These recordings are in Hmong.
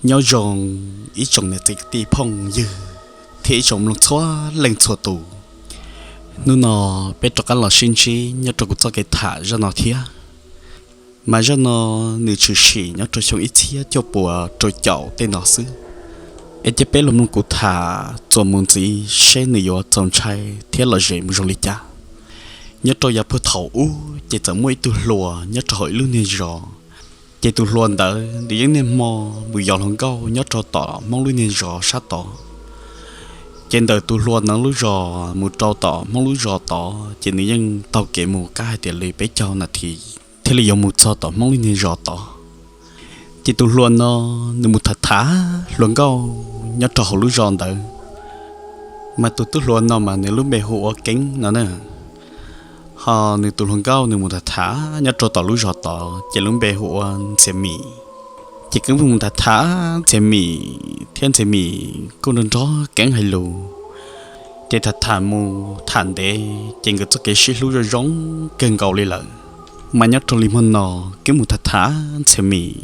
Nyob zoo ib tsoom niam txiv kwv tij phooj ywg thiab ib tsoom mloog txhua leej txhua tus. Hnub no peb rov qab los sib ntsib nyob rau kuv txoj kev tham zaj no thiab. Mas zaj no nws tshwm sim nyob rau xyoo ib txhiab cuaj puas rau caum tej no xwb. Es cia peb los mloog kuv tham txuas mus ntxiv seb nws yuav txaus ntshai thiab lom zem mus zoo li cas. Nyob rau yav puag thaum ub ces txawm muaj ib tug hluas nyob rau hauv ib lub niag zos. Ces tus hluas ntawd nws yeej niaj hmo mus yos hluas nkauj nyob rau tom Hmoob lub niag zos sab tod. Ces ntawm tus hluas ntawd lub zos mus rau tom Hmoob lub zos tod ces nws yeej taug kev mus kab hais tias li peb caug nas this thiaj li yuav mus txog tom Hmoob lub niag zos tod. Ces tus hluas no nws mus tham tham hluas nkauj nyob rau hauv lub zos ntawd. Mas tus tub hluas no mas nws lub npe hu ua Keeb no na. Ho nws tus hluas nkauj nws mus tham tham nyob rau tom lub zos tod ces lub npe hu ua Ntxhias Mim. Ces Keeb mus tham tham Ntxhias Mim thiab Ntxhias Mim kuj nrog nrog Keeb hais lus. Ces tham tham mus tham ntev ces nkawd txoj kev sib hlub zoo zoo kawg nkaus li lawm. Mas nyob rau li hmo no Keeb mus tham tham Ntxhias Mim,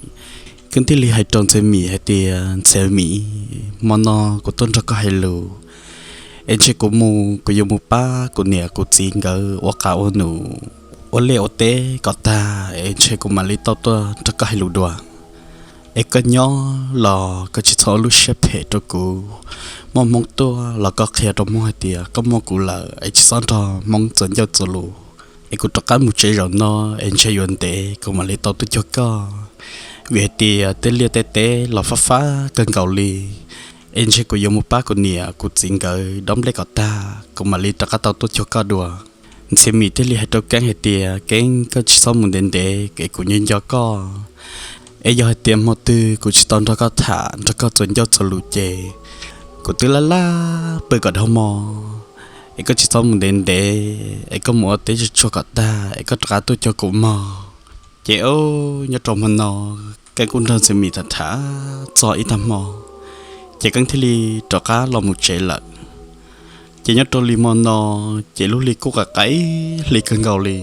Keeb thiaj li hais rau Ntxhias Mim hais tias, Ntxhias Mim, hmo no kuv tuaj nrog koj hais lus, es ntshe kuv mus kuv yuav mus pab kuv niam kuv txiv nkawd ua qas ua num, ua liaj ua teb kom tag es ntshe kuv mam li tau tuaj nrog koj hais lus dua. Es koj nyob los koj tsis txhob ua lub siab phem rau kuv. Muaj Hmoob tuaj los koj qhia rau Hmoob hais tias koj muaj kuv lawm es tsis txhob nrog Hmoob txuas ncauj txuas lus. Es kuv rov qab mus tsev zaum no es ntshe yuav ntev kuv mam li tau tuaj cuag koj, vim hais tias tej liaj tej teb los fab fab kawg nkaus li. Es ntshe kuv yuav mus pab kuv niam kuv txiv nkawd dob nplej kom tag kuv mam li rov qab tau tuaj cuag koj dua. Ntxhias Mim thiaj li hais rau Keeb hais tias, Keeb, koj tsis txhob mus ntev ntev es kuv nco nco koj. Es yog hais tias hmo twg kuv tsis tau nrog koj tham nrog koj txuas ncauj txuas lus ces kuv twb laj laj pw kom dhau hmo. Es koj tsis txhob mus ntev ntev, es koj mus ua teb tsuag tsuag kom tag es koj rov qab tuaj cuag kuv mog. Ces nyob rau hmo no Keeb kuj nrog Ntxhias Mim tham tham txog ib tag hmo, ces Keeb thiaj li rov qab los mus tsev lawm. Ces nyob rau li hmo no ces lub hli kuj qaim qaim hli kawg nkaus li.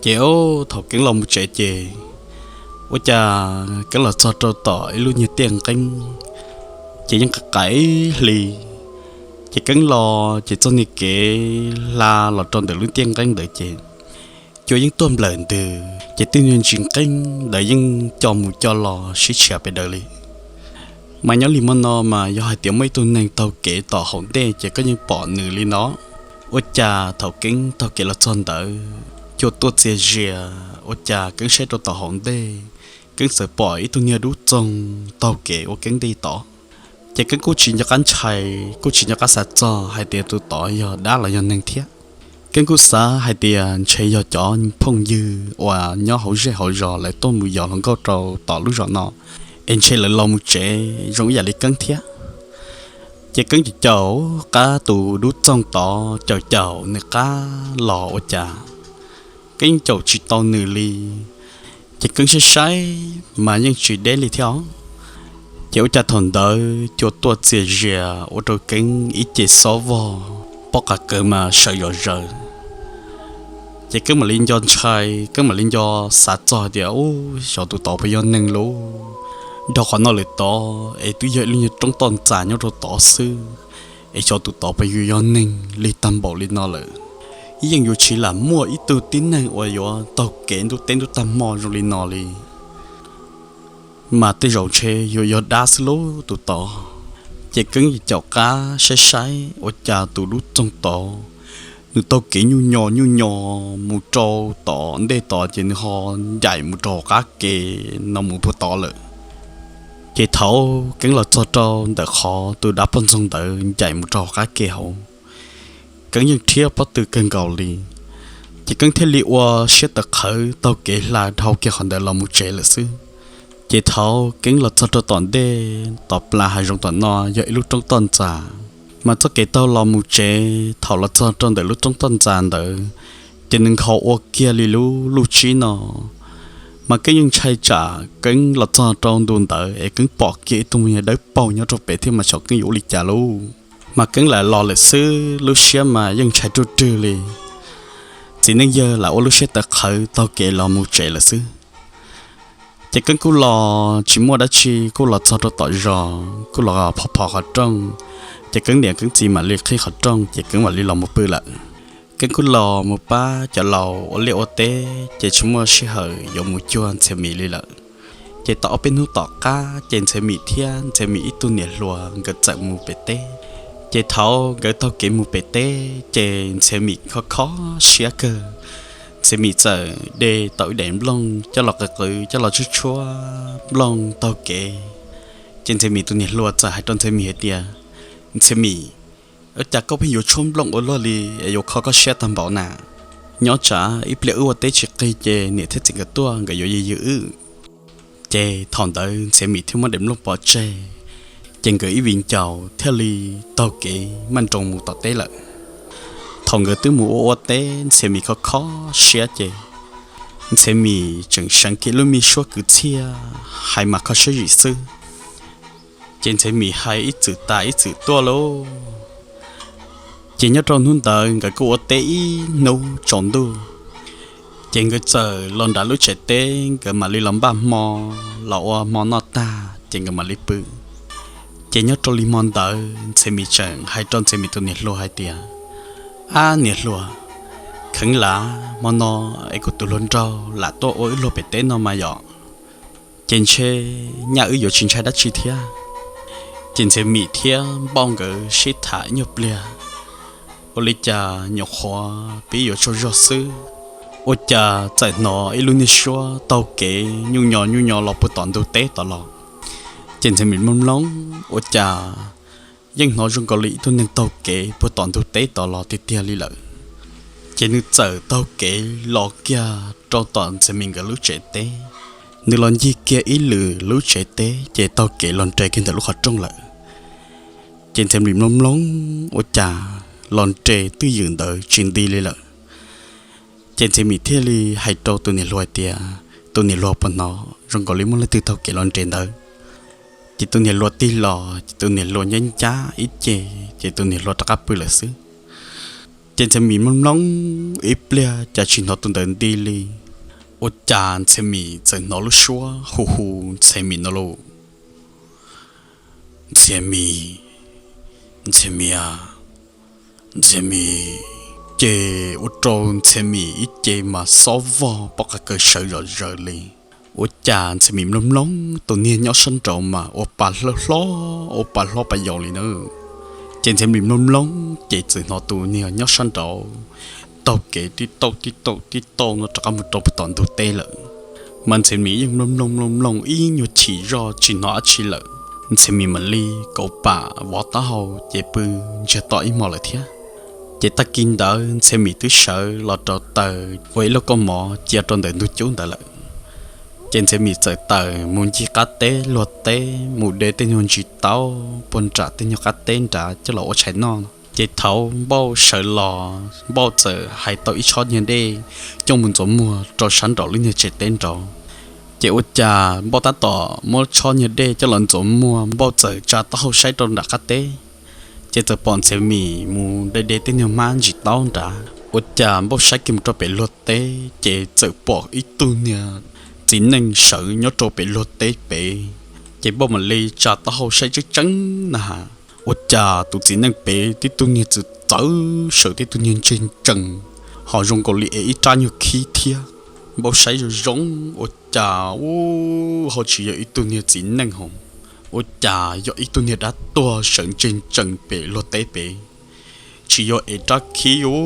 Ces thaum Keeb los mus tsev ces ua cas Keeb los txog rau tom ib lub niag tiaj nqeeb, ces yeej qaim qaim hli. Ces Keeb los ces txoj niag kev hla los rau ntawm lub tiaj nqeeb ntawd ces cua yeej tuag nplawm ntws ces tej niag ntsis nqeeb ntawd yeej co mus co los sib tshiav pes daws li. Mas nyob li hmo no mas yog hais tias muaj ib tug neeg taug kev tom hauv ntej ces koj yeej pom nws li no. Ua cas thaum Keeb taug kev los txog ntawd cua tuaj txias zias, ua cas Keeb saib rau tom hauv ntej, Keeb txawm pom ib tug niag dub txoog taug kev ua Keeb nti tod. Ces Keeb kuj tsis nco qab ntshai, kuj tsis nco qab xav txog hais tias tus tod yog dab los yog neeg thiab. Keeb kuj xav hais tias ntshe yog cov phooj ywg uas nyob hauv zej hauv zos lawv tuaj mus yos hluas nkauj rau tom lub zos no, es ntshe lawv los mus tsev zoo ib yam li Keeb thiab. Ces Keeb caum caum qab tus dub txoog tod, caum caum nws qab los ua cas Keeb yeej caum tsis tau nws li. Ces Keeb saib saib mas yeej tsis deb li thiab os. Ces ua cas thaum ntawd cua tuaj txias zias ua rau Keeb ib ce xob vog, pob qa kaws mas sawv zom zaws. Ces Keeb mam li nco ntshai, Keeb mam li nco xav txog tias, Ub, xyov tus tod puas yog neeg lauj? Dhau qhov no lawm tod es twb yog ib lub nyuag roob toj ntxas nyob rau tod xwb, es xyov tus tod puas yuav yog neeg li tag npaum li no lawm? Yeej yuav tsis lam muaj ib tug tib neeg uas yuav taug kev ntuj teb ntuj tag hmo zoo li no li. Mas tej zaum ntshe yuav yog dab xwb lauj tus tod. Ces Keeb caum qab saib saib ua cas tus dub txoog tod nws taug kev nyuj nyo nyuj nyo mus rau tom ntej tod ces nws ho ncaim mus rau hauv qab ke no mus puag tod lawm. Ces thaum Keeb los txog rau ntawm qhov tus dab poj ntxoog ntawd ncaim mus rau hauv qab ke hauv, Keeb yeej rhiab pob tw kawg nkaus li. Ces Keeb thiaj li ua siab tawv qhawv taug kev hla dhau kiag qhov ntawd los mus tsev lawm xwb. Ces thaum Keeb los txog rau tom ntej, tom plas hav zoov tom no yog ib lub roob toj ntxas, mas txoj kev taug los mus tsev thaum los txog rau ntawm lub roob toj ntxas ntawd, ces nws nkhaus ua kiag li lub luj tsib no. Mas Keeb yeej ntshai tsam Keeb los txog rau ntu ntawd es Keeb pom kiag ib tug me nyuam dawb paug nyob rau pem thiab mas xyov Keeb yuav ua li cas lauj. Mas Keeb lam los lawm xwb, lub siab mas yeej ntshai ruaj rwg li. Txiv neej yawg lam ua lub siab tawv qhawv taug kev los mus tsev lawm xwb. Ces Keeb kuj los tsis muaj dab tsi, kuj los txog rau tom zos kuj los phov phov qhov rooj, ces Keeb niam Keeb txiv mam li qhib qhov rooj ces Keeb mam li los mus pw lawm. Keeb kuj los mus pab cov laus ua liaj ua teb ces tsis muaj sij hawm yuav mus cuag Ntxhiav Mim li lawm. Ces tau ob peb hnub tom qab ces Ntxhiav Mim thiab Ntxhiav Mim ib tug niam hluas nkawd txawm mus pem teb. Ces thaum nkawd taug kev mus pem teb ces Ntxhiav Mim kho kho siab kawg. Ntxhiav Mim txawm de tau ib daim nplooj coj los qw qw coj los tshuab tshuab nplooj taug kev. Ces Ntxhiav Mim tus niam hluas txawm hais rau Ntxhiav Mim hais tias, Ntxhiav Mim, ua cas koj pheej yuav tshuab nplooj ua luaj li es yuav kho koj siab tag npaum na? Nyob tsam ib pliag wb ua teb tsis qig ces niam thiab txiv nkawd tuaj nkawd yuav yws yws wb. Ces thaum ntawd Ntxhiav Mim thiaj muab daim nplooj pov tseg, ces nkawd ib viv ncaus thiaj li taug kev maj nroos mus tom teb lawm. Thaum nkawd twb mus ua ua teb Ntxhiav Mim kho kho siab ces Ntxhiav Mim tseem seev kiag lub me suab kwv txhiaj hais mas kho siab zim xwb. Ces Ntxhiav Mim hais ib txwm tas ib txwm tuaj lauj. Ces nyob rau hnub ntawd nkawd kuj ua teb ib hnub tsaus ntuj, ces nkawd txawm los nram lub tsev teb nkawd mam li los npaj hmo los ua hmo noj tag ces nkawd mam li pw. Ces nyob rau li hmo ntawd Ntxhiav Mim tseem hais rau Ntxhiav Mim tus niam hluas hais tias, Ab niam hluas, kheev lav hmo no es kuv tus hluas nraug lam tuaj ua wb luag pem teb no mas yom, ces ntshe nyaj wb yuav tsis ntshai dab tsi thiab. Ces Ntxhiav Mim thiab Npauj nkawd sib tham ib nyuag pliag, ua li cas nyuam qhuav pib yuav tsaug zog xwb, ua cas txawm hnov ib lub niag suab taug kev nyuj nyo nyuj nyo los puag tom ntug teb tod los. Ces Ntxhiav Mim mloog mloog ua cas yeej hnov zoo nkaus li ib tug neeg taug kev puag tom ntug teb tod los tiag tiag li lawm. Ces nws txawm taug kev los kiag rau tom Ntxhiav Mim nkawd lub tsev teb. Nws los ncig kiag ib lwm lub tsev teb ces taug kev los nres kiag ntawm lub qhov rooj lawm. Ces Ntxhiav Mim mloog mloog ua cas los nres twj ywm ntawd tsis nti li lawm. Ces Ntxhiav Mim thiaj li hais rau tus niam hluas hais tias, Tus niam hluas, puas hnov zoo nkaus li muaj leej twg taug kev los nres ntawd? Ces tus niam hluas tig los ces tus niam hluas ncab ncab ib ce, ces tus niam hluas rov qab pw lawm xwb. Ces Ntxhiav Mim mloog mloog ib pliag cas tsis hnov tus ntawd nti li, ua cas Ntxhiav Mim txawm hnov lub suab hu hu Ntxhiav Mim no lauj. Ntxhiav Mim, Ntxhiav Mim a, Ntxhiav Mim. Ces ua rau Ntxhiav Mim ib ce mas xob vog pob qa kaws sawv zom zaws li. Ua cas Ntxhiav Mim mloog mloog tus niag nyob sab nraud mas ua pa hlob hlob, ua pa hlob pa yau li na. Ces Ntxhiav Mim mloog mloog ces txawm hnov tus niag nyob sab nraud taug kev tib tauj tib tauj tib tauj no rov qab mus rau puag tom ntug teb lawm. Mas Ntxhiav Mim yeej mloog mloog mloog mloog ib nyuag chim zog tsis hnov dab tsi lawm. Ntxhiav Mim mam li kauv pam vov taub hau ces pw ntsiag to ib hmo lawm thiab. Ces tag kis ntawd Ntxhiav Mim twb sawv los rau taws ua ib lauj kaub mov cia rau ntawm ntug cub ntawd lawm. Ces Ntxhiav Mim txawm tawm mus ncig qab teb luag teb mus de tej nyuag ntsis taub puag nram tej nyuag qab teb nrad coj los ua tshais noj. Ces thaum Npauj sawv los Npauj txawm hais tau ib tshob nyuag dej coj mus ntxuav muag rau sab nraum lub nyuag tsev teb nraud. Ces ua cas Npauj tab tom muab tshob nyuag dej coj los ntxuav muag Npauj txawm tsa taub hau saib rau nram qab teb. Ces txawm pom Ntxhiav Mim mus de de tej nyuag hmab ntsis taub nrad. Ua cas Npauj saib kiag mus rau pem luag teb ces txawm pom ib tug niag txiv neej sawv nyob rau pem luag teb pem. Ces Npauj mam li tsa taub hau saib tseeb tseeb na has, ua cas tus txiv neej pem tib tug niag txawv txawv sawv tib tug niag ntseg ntsees, ho zoo nkaus li ev ib rab nyuag khib thiab. Npauj saib zoo zoo ua cas u ho tsis yog ib tug niag txiv neej ho, ua cas yog ib tug niag dab tuag sawv ntseg ntsees pem luag teb pem. Tsis yog ev rab khib u,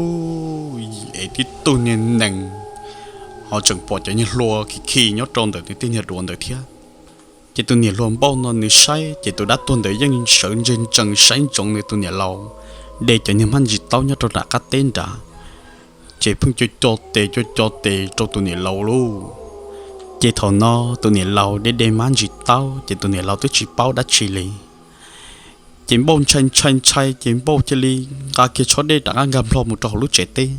ev tib tug niag nees, ho tseem pom cov niag hlua khi khi nyob rau ntawm nws tej niag duav ntawd thiab. Ces tus niam hluas Npauj no nws saib ces tus dab tuag ntawd yeej sawv ntseg ntsees saib ntsoov nws tus niam laus de cov niag hmab ntsis taub nyob rau nram qab teb nrad. Ces pheej co co tes co co tes rau tus niam laus lauj. Ces thaum no tus niam laus de de hmab ntsis taub ces tus niam laus twb tsis paub dab tsi li. Ces Npauj ntshai ntshai ntshai ces Npauj cia li nqa kiag tshob dej rov qab nkag nplho mus rau hauv lub tsev teb.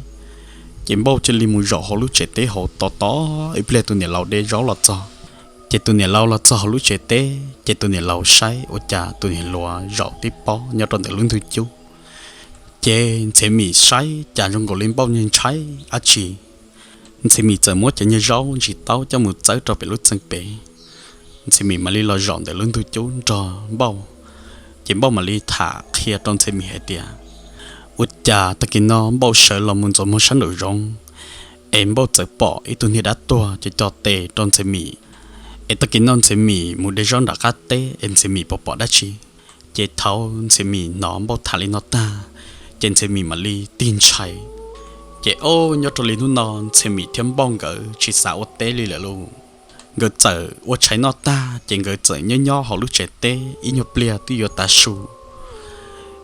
Ces Npauj cia li mus zaum hauv lub tsev teb hauv tos tos ib pliag tus niam laus de zaub los txog. Ces tus niam laus los txog hauv lub tsev teb ces tus niam laus saib ua cas tus niam hluas zaum tib pob nyob rau ntawm lub ntug cub. Ces Ntxhiav Mim saib cas zoo nkaus li Npauj ntshai dab tsi. Ntxhiav Mim txawm muab cov nyuag zaub ntsis taub coj mus txawb rau pem lub txee pem. Ntxhi Mim mam li los zaum ntawm lub ntug cub nrog Npauj. Ces Npauj mam li tham qhia rau Ntxhi Mim hais tias, ua cas tag kis no Npauj sawv los mus ntxuav muag sab nraum zoov, es Npauj txawm pom ib tug niag dab tuag co co tes rau Ntxhi Mim, es tag kis no Ntxhi Mim mus de zaub nram qab teb es Ntxhi Mim puas pom dab tsi. Ces thaum Ntxhi Mim hnov Npauj tham li no tag, ces Ntxhi Mim mam li tig ntshai. Ces ob nyob rau li hnub no Ntxhi Mim thiab Npauj nkawd tsis xav ua teb li lawm lauj. Nkawd txawm ua tshais noj tag ces nkawd txawm nyob nyob hauv lub tsev teb ib nyuag pliag twb yuav tav su.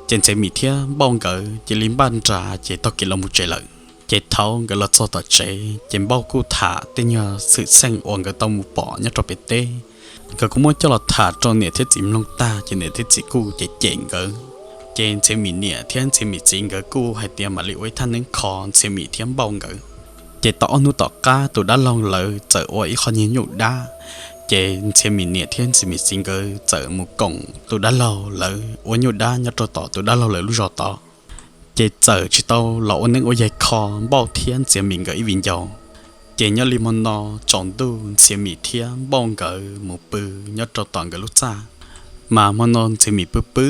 Ces Ntxhi Mim thiab Npauj nkawd cia li npaj nra ces taug kev los mus tsev lawm. Ces thaum nkawd los txog tom tsev ces Npauj kuj tham tej nyuag xwm txheej uas nkawd tau mus pom nyob rau pem teb. Nkawd kuj muab coj los tham rau niam thiab txiv mloog tag ces niam thiab txiv kuj cem cem nkawd. Ces Ntxhi Mim niam thiab Ntxhi Mim txiv nkawd kuj hais tias mam li ua ib thaj neeb kho Ntxhi Mim thiab Npauj nkawd. Ces tau ob hnub tom qab tus dab laug lawv txawm ua ib qho niag nyuj dab. Ces Ntxhi Mim niam thiab Ntxhi Mim txiv nkawd txawm mus koom tus dab laug lawv ua nyuj dab nyob rau tom tus dab laug lawv lub zos tod. Ces txawm tsis tau los ua neeb ua yaig kho Npauj thiab Ntxhi Mim nkawd ib viv ncaus. Ces nyob li hmo no tsaus ntuj Ntxhi Mim thiab Npauj nkawd mus pw nyob rau tom nkawd lub txaj. Mas hmo no Ntxhi Mim pw pw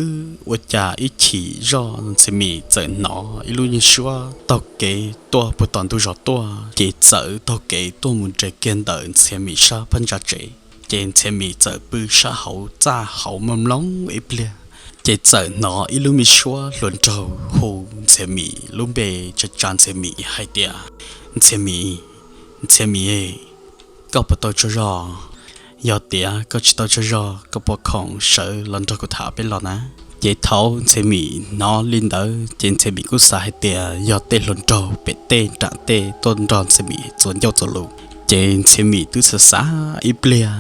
ua cas ib chim zoj Ntxhi Mim txawm hnov ib lub nyuag suab taug kev tuaj puag tom ntug zos tuaj ces txawm taug kev tuaj mus nres kiag ntawm Ntxhi Mim sab phab ntsa tsev. Ces Ntxhi Mim txawm pw sab hauv txaj hauv mloog mloog ib pliag, ces txawm hnov ib lub me suab hluas nraug hu Ntxhi Mim lub npe, tsa tsa Ntxhi Mim hais tias, Ntxhi Mim, Ntxhi Mim, koj puas tau tsaug zog? Yog tias koj tsis tau tsaug zog koj puas khoom sawv los nrog kuv tham peb los na? Ces thaum Ntxhi Mim hnov li ntawd ces Ntxhi Mim kuj xav hais tias yog tej hluas nraug pem tej nram tej tuaj nrog Ntxhi Mim txuas ncauj txuas lus. Ces Ntxhi Mim twb xav xav ib pliag,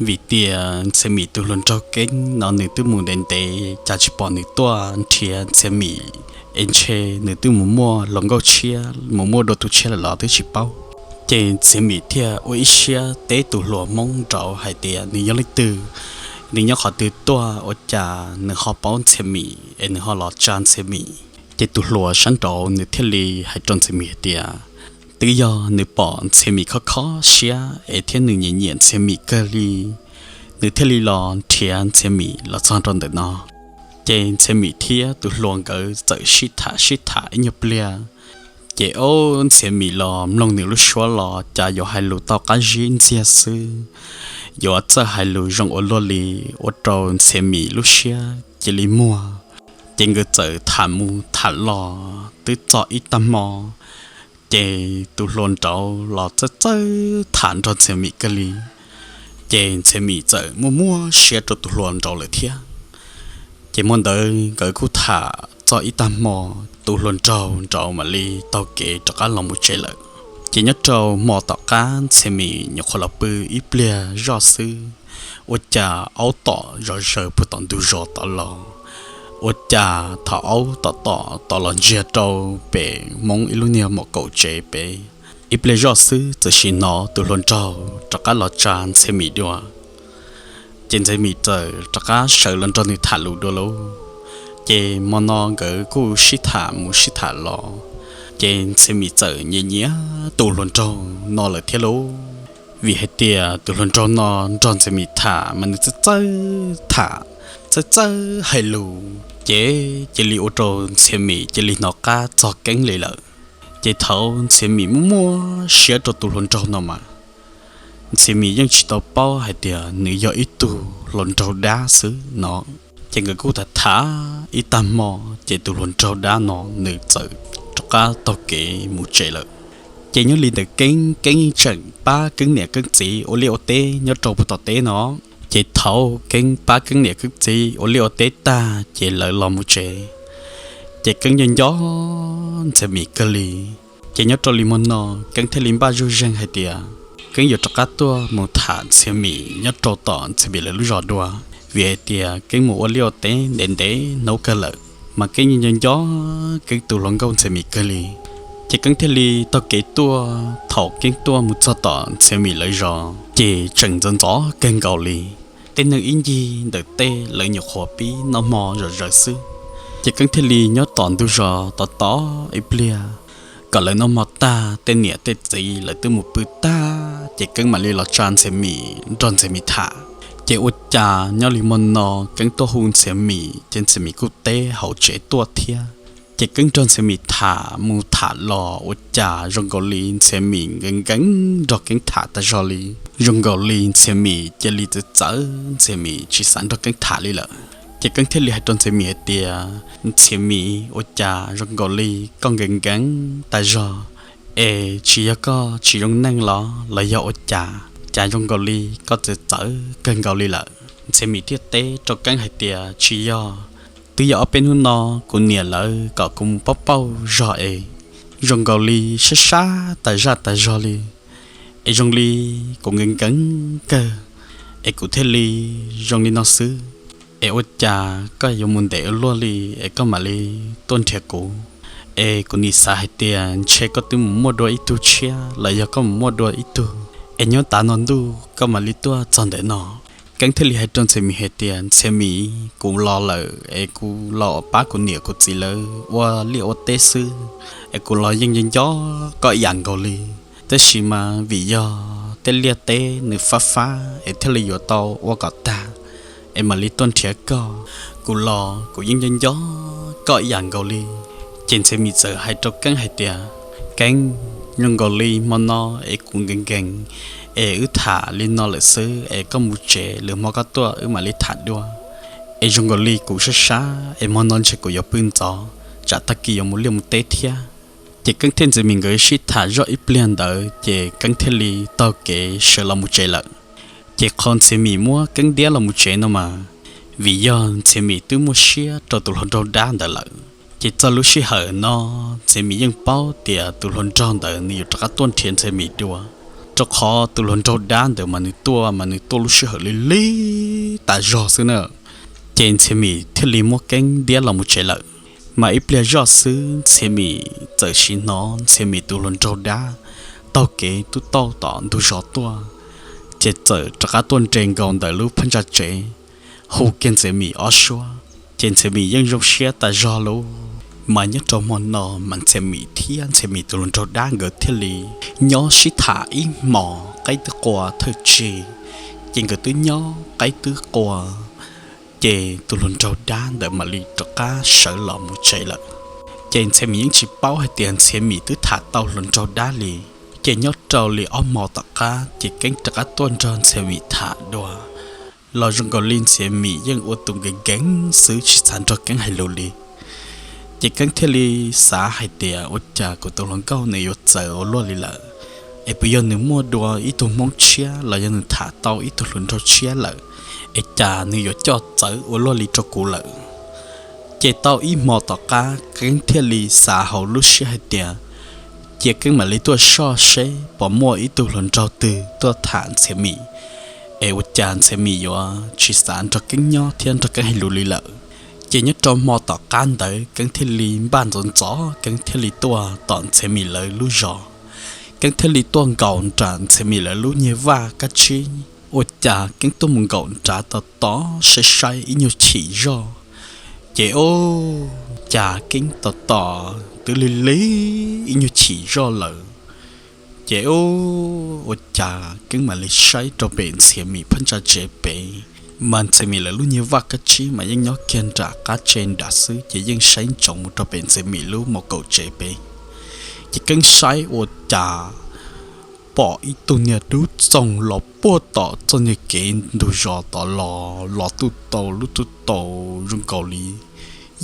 vim tias Ntxhi Mim tus hluas nraug Keeb no nws twb mus ntev ntev cas tsis pom nws tuaj nrhiav Ntxhi Mim, es ntshe nws twb mus muaj hluas nkauj tshiab, mus muaj dua tus tshiab lawm los twb tsis paub. Ces Ntxhi Mim thiaj ua ib siab teb tus hluas Hmoob nraud hais tias nws yog leej twg, nws nyob qhov twg tuaj ua cas nws ho paub Ntxhi Mim es nws ho los tsa Ntxhi Mim. Ces tus hluas sab nraud nws thiaj li hais rau Ntxhi Mim hais tias, twb yog nws pom Ntxhi Mim khob khob siab es thiab nws nyiam nyiam Ntxhi Mim kawg li, nws thiaj li los nrhiav Ntxhi Mim los txog rau ntawm no. Ces Ntxhi Mim thiab tus hluas nkawd txawm sib tham sib tham ib nyuag pliag. Ces ob Ntxhi Mim los mloog nws lub suab los cas yuav hais lus tau qab zib ntxiag xwb, yuav txawj hais lus zoo ua luaj li, ua rau Ntxhi Mim lub siab cia li muag. Ces nkawd txawm tham mus tham los twb txog ib tag hmo, ces tus hluas nraud los txawj txawj tham nrog Ntxhi Mim kawg li. Ces Ntxhi Mim txawm muaj muaj siab rau tus hluas nraud lawm thiab. Ces hmo ntawd nkawd kuj tham txog ib tag hmo, tus hluas nraug nraud mam li taug kev rov qab los mus tsev lawm. Ces nyob rau hmo tom qab Ntxhi Mim nyuam qhuav los pw ib pliag zoj xwb, ua cas aub tom zom zaws puag tom ntug zos tod los, ua cas thaum aub tom tom tod los ntsiag rau pem Hmoob ib lub niag mom kaum tsev pem, ib pliag zoj xwb txawm sim hnov tus hluas nraug rov qab los tsa Ntxhi Mim dua. Ces Ntxhi Mim txawm rov qab sawv los nrog nws tham lus dua lauj. Ces hmo no nkawd kuj sib tham mus sib tham los, ces Ntxhi Mim txawm nyiam nyiam tus hluas nraug no lawm thiab lauj. Vim hais tias tus hluas nraug no nrog Ntxhi Mim tham mas nws txawj txawj tham, txawj txawj hais lus, ces cia li ua rau Ntxhi Mim cia li hnov qab txog Keeb li lawm. Ces thaum Ntxhi Mim muaj muaj siab rau tus hluas nraug no mas, Ntxhi Mim yeej tsis tau paub hais tias nws yog ib tug hluas nraug dab xwb no. Ces nkawd kuj tham tham ib tag hmo, ces tus hluas nraug dab no nws txawm rov qab taug kev mus tsev lawm. Ces nyob li ntawd Keeb, Keeb yeej tseem pab Keeb niam Keeb txiv ua liaj ua teb nyob rau puag tom teb no. Ces thaum Keeb pab Keeb niam Keeb txiv ua liaj ua teb tag ces lawv los mus tsev, ces Keeb nco nco Ntxhi Mim kawg li. Ces nyob rau li hmo no, Keeb thiaj li npaj zuj zeeg hais tias Keeb yuav rov qab tuaj mus tham Ntxhi Mim nyob rau tom Ntxhi Mim lawv lub zos dua, vim hais tias Keeb mus ua liaj ua teb ntev ntev hnub kawg lawm, mas Keeb yeej nco nco Keeb tus hluas nkauj Ntxhi Mim kawg li. Ces Keeb thiaj li taug kev tuaj. Thaum Keeb tuaj mus txog tom Ntxhi Mim lawv zos ces tseem ntxov ntxov kawg nkaus li. Tej neeg ib ncig ntawm tej lawv nyuam qhuav pib noj hmo zom zaws xwb. Ces Keeb thiaj li nyob tom ntug zos tos tos ib pliag, kom lawv noj hmo tag tej niam tej txiv lawv twb mus pw tag ces Keeb mam li los tsa Ntxhi Mim nrog Ntxhi Mim tham. Ces ua cas nyob li hmo no Keeb tuaj hu Ntxhiav Mim, ces Ntxhiav Mim kuj teb hauv tsev tuaj thiab. Ces Keeb nrog Ntxhiav Mim tham mus tham los ua cas zoo nkaus li Ntxhiav Mim nkees nkees nrog Keeb tham tas zog li. Zoo nkaus li Ntxhiav Mim cia li txawv txawv, Ntxhiav Mim tsis xav nrog Keeb tham li lawm. Ces Keeb thiaj li hais rau Ntxhiav Mim hais tias, Ntxhiav Mim, ua cas zoo nkaus li koj nkees nkees tas zog, es tsis yog koj tsis zoo neej los los yog ua cas, cas zoo nkaus li koj txawv txawv kawg nkaus li lawm? Ntxhiav Mim thiaj teb rau Keeb hais tias, tsis yog, twb yog ob peb hnub no kuv niam lawv kom kuv mus pauj pauj zog es zoo nkaus li sab sab tas zaj tas zog li, es zoo li kuv nkees nkees kawg, es kuv thiaj li zoo li no xwb. Es ua cas koj yuav mus ntev ua luaj li es koj mam li tuaj nrhiav kuv? Es kuv nim xav hais tias ntshe koj twb mus muaj dua ib tug tshiab los yog koj mus muaj dua ib tug, es nyob tav no ntuj koj mam li tuaj txog ntawm no. Keeb thiaj li hais rau Ntxhiav Mim hais tias, Ntxhiav Mim, kuv los lawm es kuv los pab kuv niam kuv txiv lawv ua liaj ua teb xwb, es kuv los yeej nco nco koj ib yam nkaus li. Tab sis mas vim yog tej liaj teb nws fab fab es thiaj li yuav tau ua kom tag es mam li tuaj nrhiav koj. Kuv los kuv yeej nco nco koj ib yam nkaus li. Ces Ntxhiav Mim txawm hais rau Keeb hais tias, Keeb, zoo nkaus li hmo no es kuv nkees nkees, es wb tham li no lawm xwb es koj mus tsev, lwm hmo koj tuaj wb mam li tham dua. Es zoo nkaus li kuv sab sab es hmo no ntshe kuv yuav pw ntxov, tsam tag kis yuav mus liaj mus teb thiab. Ces Keeb thiab Ntxhiav Mim nkawd sib tham zoj ib pliag ntawd ces Keeb thiaj li taug kev sawv los mus tsev lawm. Ces qhov Ntxhiav Mim muab Keeb ntiab los mus tsev no mas, vim yog Ntxhiav Mim twb muaj siab rau tus hluas nraug dab ntawd lawm. Ces txog lub sij hawm no, Ntxhiav Mim yeej paub tias tus hluas nraug ntawd nws yuav rov qab tuaj nrhiav Ntxhiav Mim dua, rau qhov tus hluas nraug dab ntawd mas nws tuaj mas nws tuaj lub sij hawm lig lig tas zog xwb na. Ces Ntxhiav Mim thiaj li muab Keeb ntiab los mus tsev lawm. Mas ib pliag zoj xwb Ntxhiav Mim txawm sim hnov Ntxhiav Mim tus hluas nraug dab taug kev tub tauj tom ntug zos tuaj, ces txawm rov qab tuaj nres nkaus ntawm lub phab ntsa tsev, hu kiag Ntxhiav Mim ob suab. Ces Ntxhiav Mim yeej zoo siab tas zog lauj. Mas nyob rau hmo no mas Ntxhiav Mim thiab Ntxhiav Mim tus hluas nraug dab nkawd thiaj li nyob sib tham ib hmos qaib twb qua thawj tsig, ces nkawd twb nyob qaib twb qua, ces tus hluas nraug dab ntawd mam li rov qab sawv los mus tsev lawm. Ces Ntxhiav Mim yeej tsis paub hais tias Ntxhiav Mim twb tham tau hluas nraug dab li. Ces nyob rau li ob hmo tom qab ces Keeb rov qab tuaj nrog Ntxhiav Mim tham dua, los zoo nkaus li Ntxhiav Mim yeej ua tus nkees nkees xwb tsis xav nrog Keeb hais lus li. Ces Keeb thiaj li xav hais tias ua cas kuv tus hluas nkauj nws yuav txawv ua luaj li lawm, es puas yog nws muaj dua ib tug Hmoob tshiab los yog nws tham tau ib tug hluas nraug tshiab lawm, es cas nws yuav coj txawv ua luaj li rau kuv lawm. Ces tau ib hmo tom qab Keeb thiaj li xav hauv lub siab hais tias, cia Keeb mam li tuaj soj seb puas muaj ib tug hluas nraug twg tuaj tham Ntxhiav Mim, es ua cas Ntxhiav Mim yuav tsis xav nrog Keeb nyob thiab nrog Keeb hais lus li lawm. Ces nyob rau hmo tom qab ntawd Keeb thiaj li npaj ntxov ntxov Keeb thiaj li tuaj tom Ntxhiav Mim lawv lub zos. Keeb thiaj li tuaj nkaum nram Ntxhiav Mim lawv lub nyuag vaj kab tsib. Ua cas Keeb tuaj mus nkaum nrad tos tos saib saib ib nyuag chim zoj, ces ua cas Keeb tos tos twb lig lig ib nyuag chim zoj lawm. Ces ua cas Keeb mam li saib rau pem Ntxhiav Mim phab ntsa tsev pem, mas Ntxhiav Mim lawv lub nyuag vaj kab tsib mas yeej nyob kiag nram qab tsev nrad xwb ces yeej saib ntsoov mus rau pem Ntxhiav Mim lub mos kaum tsev pem. Ces Keeb saib ua cas pom ib tug niag dub txoog los puag tom txoj niag kev ntug zos tod los, los tuj tau lub tuj tau zoo nkaus li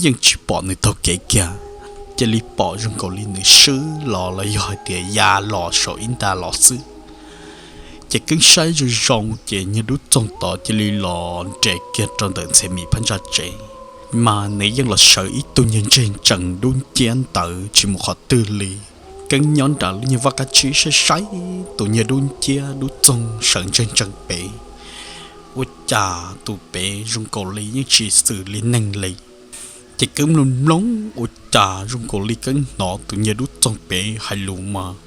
yeej tsis pom nws taug kev kiag, cia li pom zoo nkaus li nws swb los los yog hais tias ya los saum ib nta los xwb. Ces Keeb saib zoo zoo ces niag dub txoog tod cia li los nres kiag rau ntawm Ntxhiav Mim phab ntsa tsev, mas nws yeej los sawv ib tug niag ntseg ntsees dub nciab ntawd tsis mus qhov twg li. Keeb nyob nram lub nyuag vaj kab tsib saib saib tus niag dub nciab dub txoog sawv ntseg ntsees pem, ua cas tus pem zoo nkaus li yeej tsis xws li neeg li. Ces Keeb mloog mloog ua cas zoo nkaus li Keeb hnov tus niag dub txoog pem hais lus mas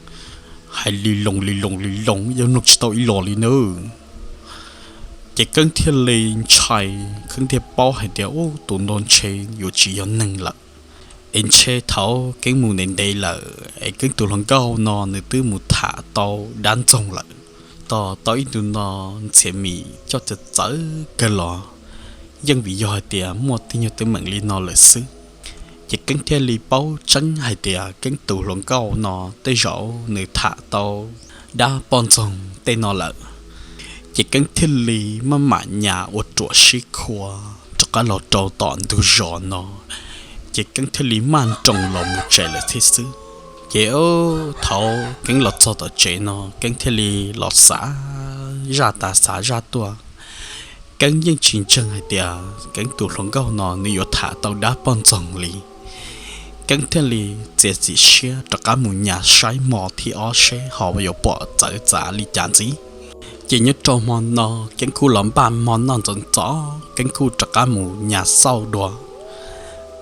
hais li loo li loo li loo yeej mloog tsis tau ib los li nawb. Ces Keeb thiaj li ntshai, Keeb thiaj paub hais tias ub tus no ntshe yuav tsis yog neeg lawm, es ntshe thaum Keeb mus ntev ntev lawm es Keeb tus hluas nkauj no nws twb mus tham tau dab ntxoog lawm. Tos tau ib ntu no Ntxhiav Mim coj txawv txawv kawg los, yeej vim yog hais tias muaj tej nyuag teeb meem li no lawm xwb. Ces Keeb thiaj li paub tseeb hais tias Keeb tus hluas nkauj no tej zaum nws tham tau dab poj ntxoog tej no lawm. Ces Keeb thiaj li maj mam nyas ua ruam sib khua rov qab los rau tom ntug zos no, ces Keeb thiaj li maj nroos los mus tsev lawm thiab xwb. Ces thaum Keeb los txog tom tsev no, Keeb thiaj li los xav zaj tas xav zaj tuaj. Keeb yeej tsis ntseeg hais tias Keeb tus hluas nkauj no nws yuav tham tau dab poj ntxoog li. Keeb thiaj li txiav txim siab rov qab mus nyas saib hmo thib ob seb ho yuav pom txawv txav li cas ntxiv. Ces nyob rau hmo no, Keeb kuj los npaj hmo noj ntxov ntxov, Keeb kuj rov qab mus nyas xauj dua.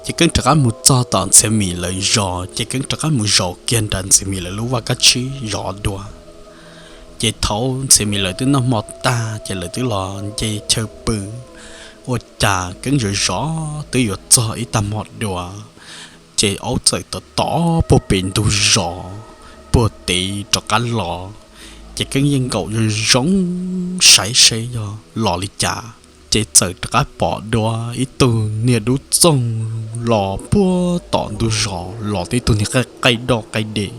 Ces Keeb rov qab mus txog tom Ntxhiav Mim lawv zos, ces Keeb rov qab mus zaum kiag nram Ntxhiav Mim lawv lub vaj kab tsib zov dua. Ces thaum Ntxhiav Mim lawv twb noj hmo tag, ces lawv twb los nce chaw pw. Ua cas Keeb zov zov twb yuav txog ib tag hmo dua, ces aub txawm tom tom puag pem ntug zos puag tid rov qab los. Ces Keeb yeej nkaum zoo zoo saib seb yog los li cas, ces txawm rov qab pom dua ib tug niag dub txoog los puag tom ntug zos los tib tug niag qaij qaij doj qaij dej.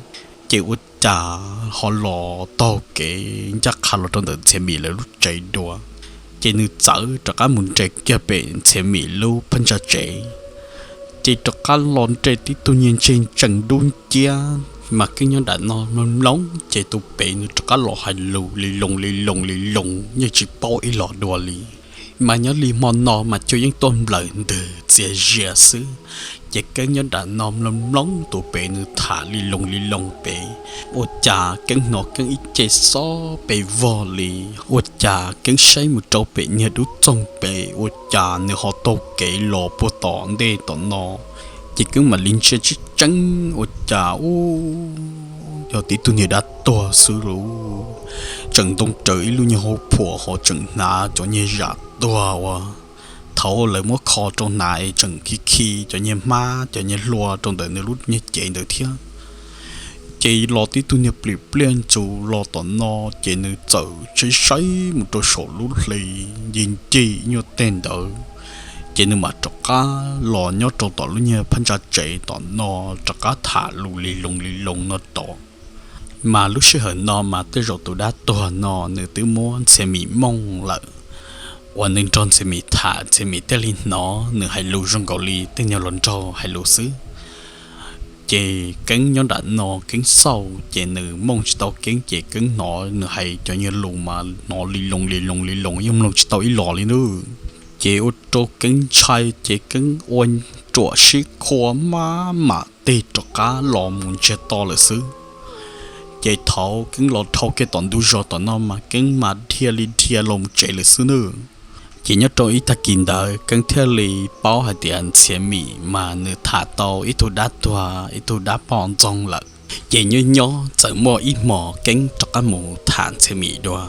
Ces ua cas ho los taug kev ncaj qha los rau ntawm Ntxhiav Mim lawv lub tsev dua. Ces nws txawm rov qab mus nres kiag pem Ntxhiav Mim lub phab ntsa tsev, ces rov qab los nres tib tug niag ntseg ntsees dub nciab. Mas Keeb nyob nram no mloog mloog, ces tus pem nws rov qab los hais lus li loo li loo li loo, yeej tsis paub ib los dua li. Mas nyob li hmo no mas cuag yeej tuaj nplawm ntws txias zias xwb. Ces Keeb nyob nram no mloog mloog tus pem nws tham li loo li loo pem, ua cas Keeb hnov Keeb ib ce xob pes vog li. Ua cas Keeb saib mus rau pem niag dub txoog pem, ua cas nws ho taug kev los puag tom ntej tom no. Ces Keeb mam li ntsia tseeb tseeb, ua cas ub, yog tib tug niag dab tuag xwb lauj. Tseem ntoo raws ib lub nyuag hauv phuam ho tseem hnav cov niag zam tuag uas thaum lawv muab kho rau hnav es tseem khi khi cov niag hmab cov niag hlua rau ntawm nws lub niag cev ntawd thiab. Ces los tib tug niag plim pliaj ntsuv los tom no, ces nws txawm saib saib mus rau saum lub hli, ncig ncig ib nyuag teg ntawd, ces nws mam rov qab los nyob rau tom lub niag phab ntsa tsev tom no, rov qab tham lus li loo li loo no tod. Mas lub sij hawm no mas tej zaum tus dab tuag no nws twb muab Ntxhiav Mim mooj lawm, uas nws nrog Ntxhiav Mim tham, Ntxhiav Mim thiaj li hnov nws hais lus zoo nkaus li tej niag hluas nraug hais lus xwb. Ces Keeb nyob nram no Keeb xauj, ces nws mooj tsis tau Keeb, ces Keeb hnov nws hais cov niag lus mas hnov li loo li loo li loo, yeej mloog tsis tau ib los li nawb. Ces ua rau Keeb ntshai, ces Keeb ua ruam sib khua maj mam tig rov qab los mus ntsiag to lawm xwb. Ces thaum Keeb los dhau kiag tom ntug zos tom no mas Keeb mas dhia li dhia los mus tsev lawm xwb nawb. Ces nyob rau ib tag kis ntawd Keeb thiaj li paub hais tias Ntxhiav Mim mas nws tham tau ib tug dab tuag, ib tug dab poj ntxoog lawm. Ces nyob nyob txawm muaj ib hmos Keeb rov qab mus tham Ntxhiav Mim dua.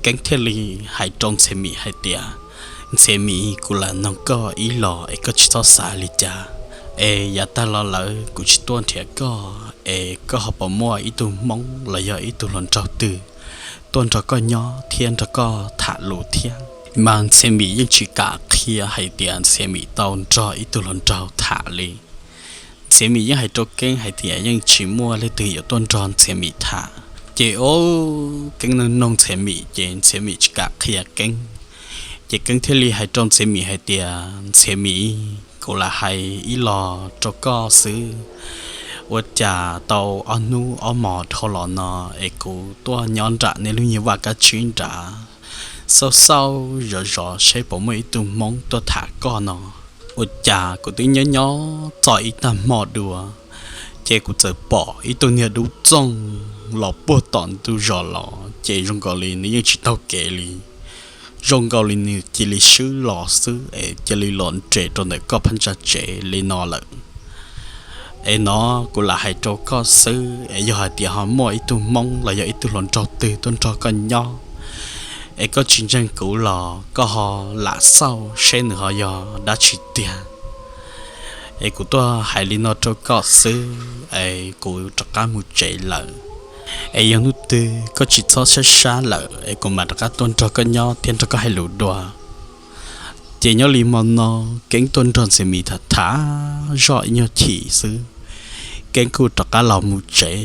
Keeb thiaj li hais rau Ntxhiav Mim hais tias, Ntxhiav Mim, kuv lam noog koj ib los es koj tsis txhob xav li cas. Es yav tag los lawm kuv tsis tuaj nrhiav koj, es koj ho puas muaj ib tug hmoob los yog ib tug hluas nraug twg tuaj nrog koj nyob thiab nrog koj tham lus thiab? Mas Ntxhiav Mim yeej tsis kam qhia hais tias Ntxhiav Mim tau nrog ib tug hluas nraug tham li. Ntxhiav Mim yeej hais rau Keeb hais tias yeej tsis muaj leej twg yuav tuaj nrog Ntxhiav Mim tham. Ces o, Keeb noog noog Ntxhiav Mim ces Ntxhiav Mim tsis kam qhia Keeb. Ces Keeb thiaj li hais rau Ntxhiav Mim hais tias, Ntxhiav Mim, kuv lam hais ib los rau koj xwb. Ua cas tau ob hnub ob hmos dhau los no es kuv tuaj nyob nram nej lub nyuag vaj kab tsib nrad, xauj xauj zov zov seb puas muaj ib tug hmoob tuaj tham koj no. Ua cas kuv twb nyob nyob txog ib tag hmo dua, ces kuv txawm pom ib tug niag dub txoog los puag tom ntug zos los, ces zoo nkaus li nws yeej tsis taug kev li. Zoo nkaus li nws cia li swb los xwb es cia li los nres rau ntawm koj phab ntsa tsev li no lawm. Es no kuv lam hais rau koj xwb, es yog hais tias ho muaj ib tug hmoob los yog ib tug hluas nraug twg tuaj nrog koj nyob, es koj tsis ntseeg kuv los koj ho lam xauj seb nws ho yog dab tsi tiag. Es kuv tuaj hais li no rau koj xwb es kuv rov qab mus tsev lawm. Es yog hnub twg koj tsis txhob sab sab lawm es kuv mam rov qab tuaj nrog koj nyob thiab nrog koj hais lus dua. Ces nyob li hmo no, Keeb tuaj nrog Ntxhiav Mim tham tham zoj ib nyuag chim xwb, Keeb kuj rov qab los mus tsev.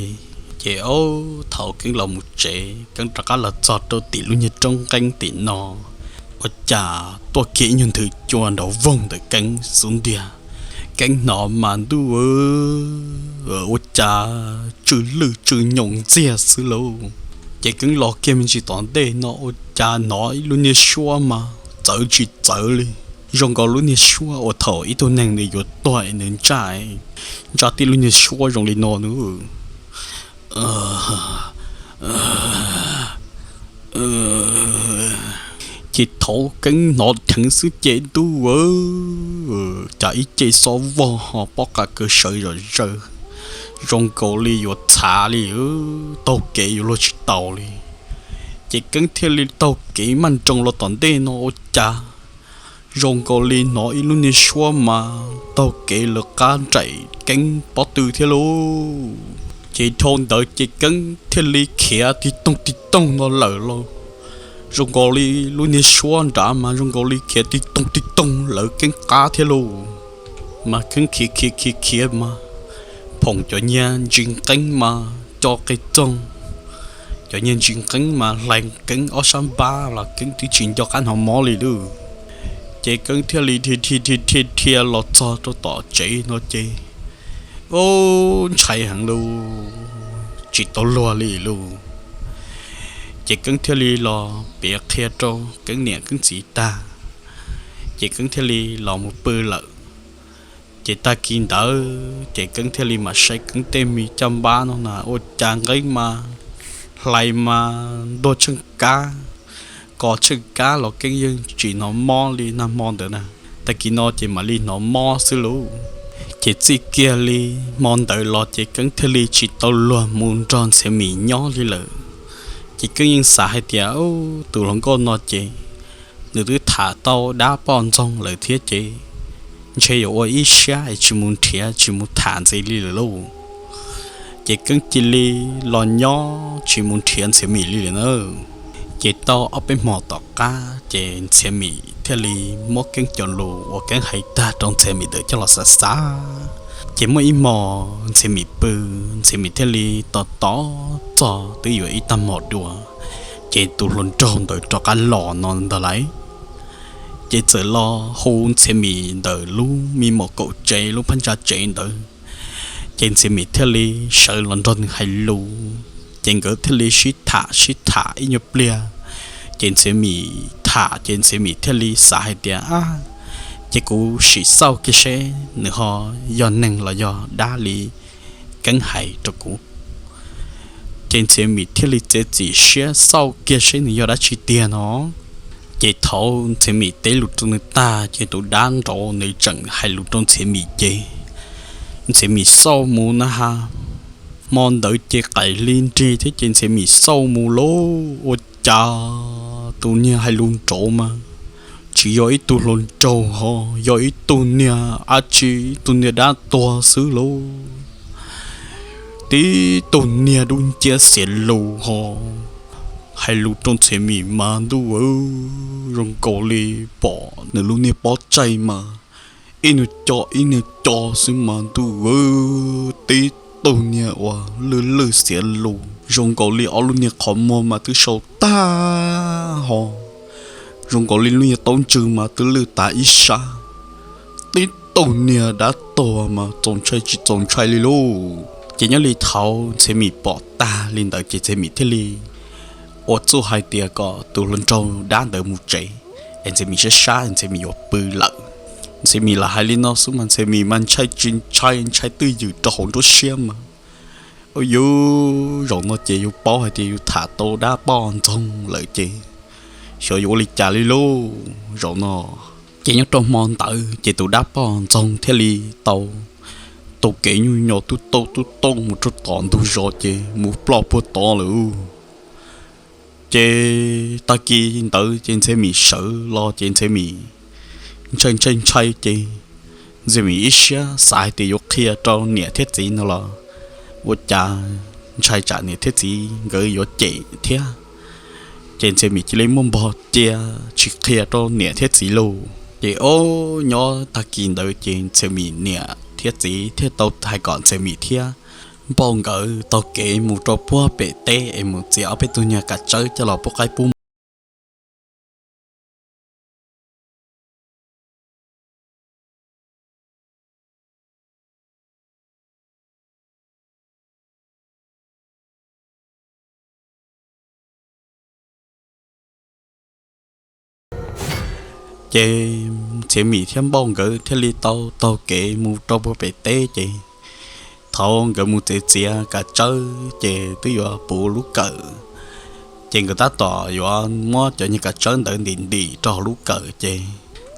Ces ob thaum Keeb los mus tsev, Keeb rov qab los txog rau tim lub niag roob nqeeb tim no, ua cas tuaj kiag ib nyuag nthwv cua nrov voog ntawm Keeb xub ntiag. Keeb hnov mas ntuj, ua cas tsw lwj tsw nyoos ntxiag xwb lauj. Ces Keeb los kiag me ntsis tom ntej no ua cas hnov ib lub niag suab mas txawv tsis txawv li, zoo nkaus lub niag suab uas thaum ib tug neeg nws yuav tuag nws ntsaj, ntsaj tib lub niag suab zoo li no nws. Ces thaum Keeb hnov dheev xwb ces ntuj, cas ib ce xob vog ho pob qa kaw sawv zom zaws, zoo nkaus li yuav txhav li, taug kev yuav luag tsis taus li. Ces Keeb thiaj li taug kev maj nroos los tom ntej no ua cas zoo nkaus li hnov ib lub niag suab mas taug kev lawv qab nraim Keeb pob tw thiab lauj. Ces dhau ntawd ces Keeb thiaj li khiav tig toog tig toog no lawm lauj. Zoo nkaus li lub niag suab nrad mas zoo nkaus li khiav tig toog tig toog lawv Keeb qab thiab lauj. Mas Keeb khiav khiav khiav khiav mas phoom cov niag ntsis nqeeb mas co qe txoog, cov niag ntsis nqeeb mas hlais Keeb ob sab npab los Keeb twb tsis nco qab hnov mob li lauj. Ces Keeb thiaj li dhia dhia dhia dhia los txog rau tom tsev no ces, o, ntshai heev lauj, tsis tau luag li lauj. Ces Keeb thiaj li los piav qhia rau Keeb niam Keeb txiv tag, ces Keeb thiaj li los mus pw lawm. Ces tag kis ntawd ces Keeb thiaj li mam saib Keeb tej me caj npab no na ua cas nqeeb mas hlais mas ntuag tsheej kab, kos tsheej kab los Keeb yeej tsis hnov mob li nag hmo ntawd na. Tag kis no ces mam li hnov mob xwb lauj. Ces txij kiag li hmo ntawd los ces Keeb thiaj li tsis tau luag mus nrog Ntxhiav Mim nyob li lawm. Ces Keeb yeej xav hais tias tus hluas nkauj no ces nws twb tham tau dab poj ntxoog lawm thiab ces ntshe yuav ua ib siab es tsis mus nrhiav tsis mus tham ntxiv li lawm lauj. Ces Keeb cia li los nyob tsis mus nrhiav Ntxhiav Mim li lawm na. Ces tau ob peb hmo tom qab ces Ntxhiav Mim thiaj li muab Keeb cov lus uas Keeb hais tag rau Ntxhiav Mim ntawd coj los xav xav. Ces muaj ib hmo Ntxhiav Mim pw, Ntxhiav Mim thiaj li tos tos txog twb yuav ib tag hmo dua, ces tus hluas nraug ntawd rov qab los no ntag lauj. Ces txawm los hu Ntxhiav Mim ntawm lub me mom kaum tsev lub phab ntsa tsev ntawd. Ces Ntxhiav Mim thiaj li sawv los nrog nws hais lus, ces nkawd thiaj li sib tham sib tham ib nyuag pliag. Ces Ntxhiav Mim tham ces Ntxhiav Mim thiaj li xav hais tias, a, ces kuv sim xauj kiag seb nws ho yog neeg los yog dab li Keeb hais rau kuv. Ces Ntxhiav Mim thiaj li txiav txim siab xauj kiag seb nws yog dab tsi tiag no. Ces thaum Ntxhiav Mim teb lus rau nws tag ces tus dab nraud nws tseem hais lus rau Ntxhiav Mim ces Ntxhiav Mim xauj mus na ha, hmo ntawd ces qaim hli nrig thiab ces Ntxhiav Mim xauj mus lauj, ua cas tus niag hais lus nraud mas tsis yog ib tug hluas nraug ho yog ib tug niag dab tsi, ib tug niag dab tuag xwb lauj. Tib tug niag dub nciab xiav lus ho hais lus rau Ntxhiav Mim mas ntuj, zoo nkaus li pom nws lub niag pob tsaig mas ib nws co ib nws co xwb mas ntuj, tib tug niag uas lwj lwj xiav lus zoo nkaus li ob lub niag qhov muag mas twb sau tag ho zoo nkaus li lub niag taub ntswg mas twb lwj tas ib sab. Tib tug niag dab tuag mas txaus ntshai tsis txaus ntshai li lauj. Ces nyob li thaum Ntxhiav Mim pom tag li ntawd ces Ntxhiav Mim thiaj li ua txuj hais tias kom tus hluas nraug dab ntawd mus tsev, es Ntxhiav Mim sab sab Ntxhiav Mim yuav pw lawm. Ntxhiav Mim lam hais li no xwb mas Ntxhiav Mim mas ntshai tsis ntshai, ntshai twj ywm rau hauv nruab siab mas, u, yuv, zaum no ces yus paub hais tias yus tham tau dab poj ntxoog lawm ces xyov yuav ua li cas li lauj zaum no. Ces nyob rau hmo ntawd ces tus dab poj ntxoog thiaj li tau taug kev nyuj nyos tub tauj tub tauj mus rau tom ntug zos ces mus ploj puag tod lawm. Ces tag kis ntawd ces Ntxhiav Mim sawv los ces Ntxhiav Mim ntshai ntshai ntshai ces Ntxhiav Mim ib siab xav hais tias yuav qhia rau niam thiab txiv no los ua cas ntshai tsam niam thiab txiv nkawd yuav cem thiab. Ces Ntxhiav Mim cia li muab npog cia tsis qhia rau niam thiab txiv lus. Ces ob nyob tag kis ntawd ces Ntxhiav Mim niam thiab txiv thiaj tau hais kom Ntxhiav Mim thiab Npauj nkawd taug kev mus rau puag pem teb es mus txiav ob peb tug nyuag kav tsawb coj los pub qaib pub npua. Ces Ntxhiav Mim thiab Npauj nkawd thiaj li tau taug kev mus rau puag pem teb. Ces thaum nkawd mus txiav txiav kav tsawb ces twb yuav puv lub kawm, ces nkawd tab tom yuav muab cov nyuag kav tsawb ntawd ntim ntim rau hauv lub kawm ces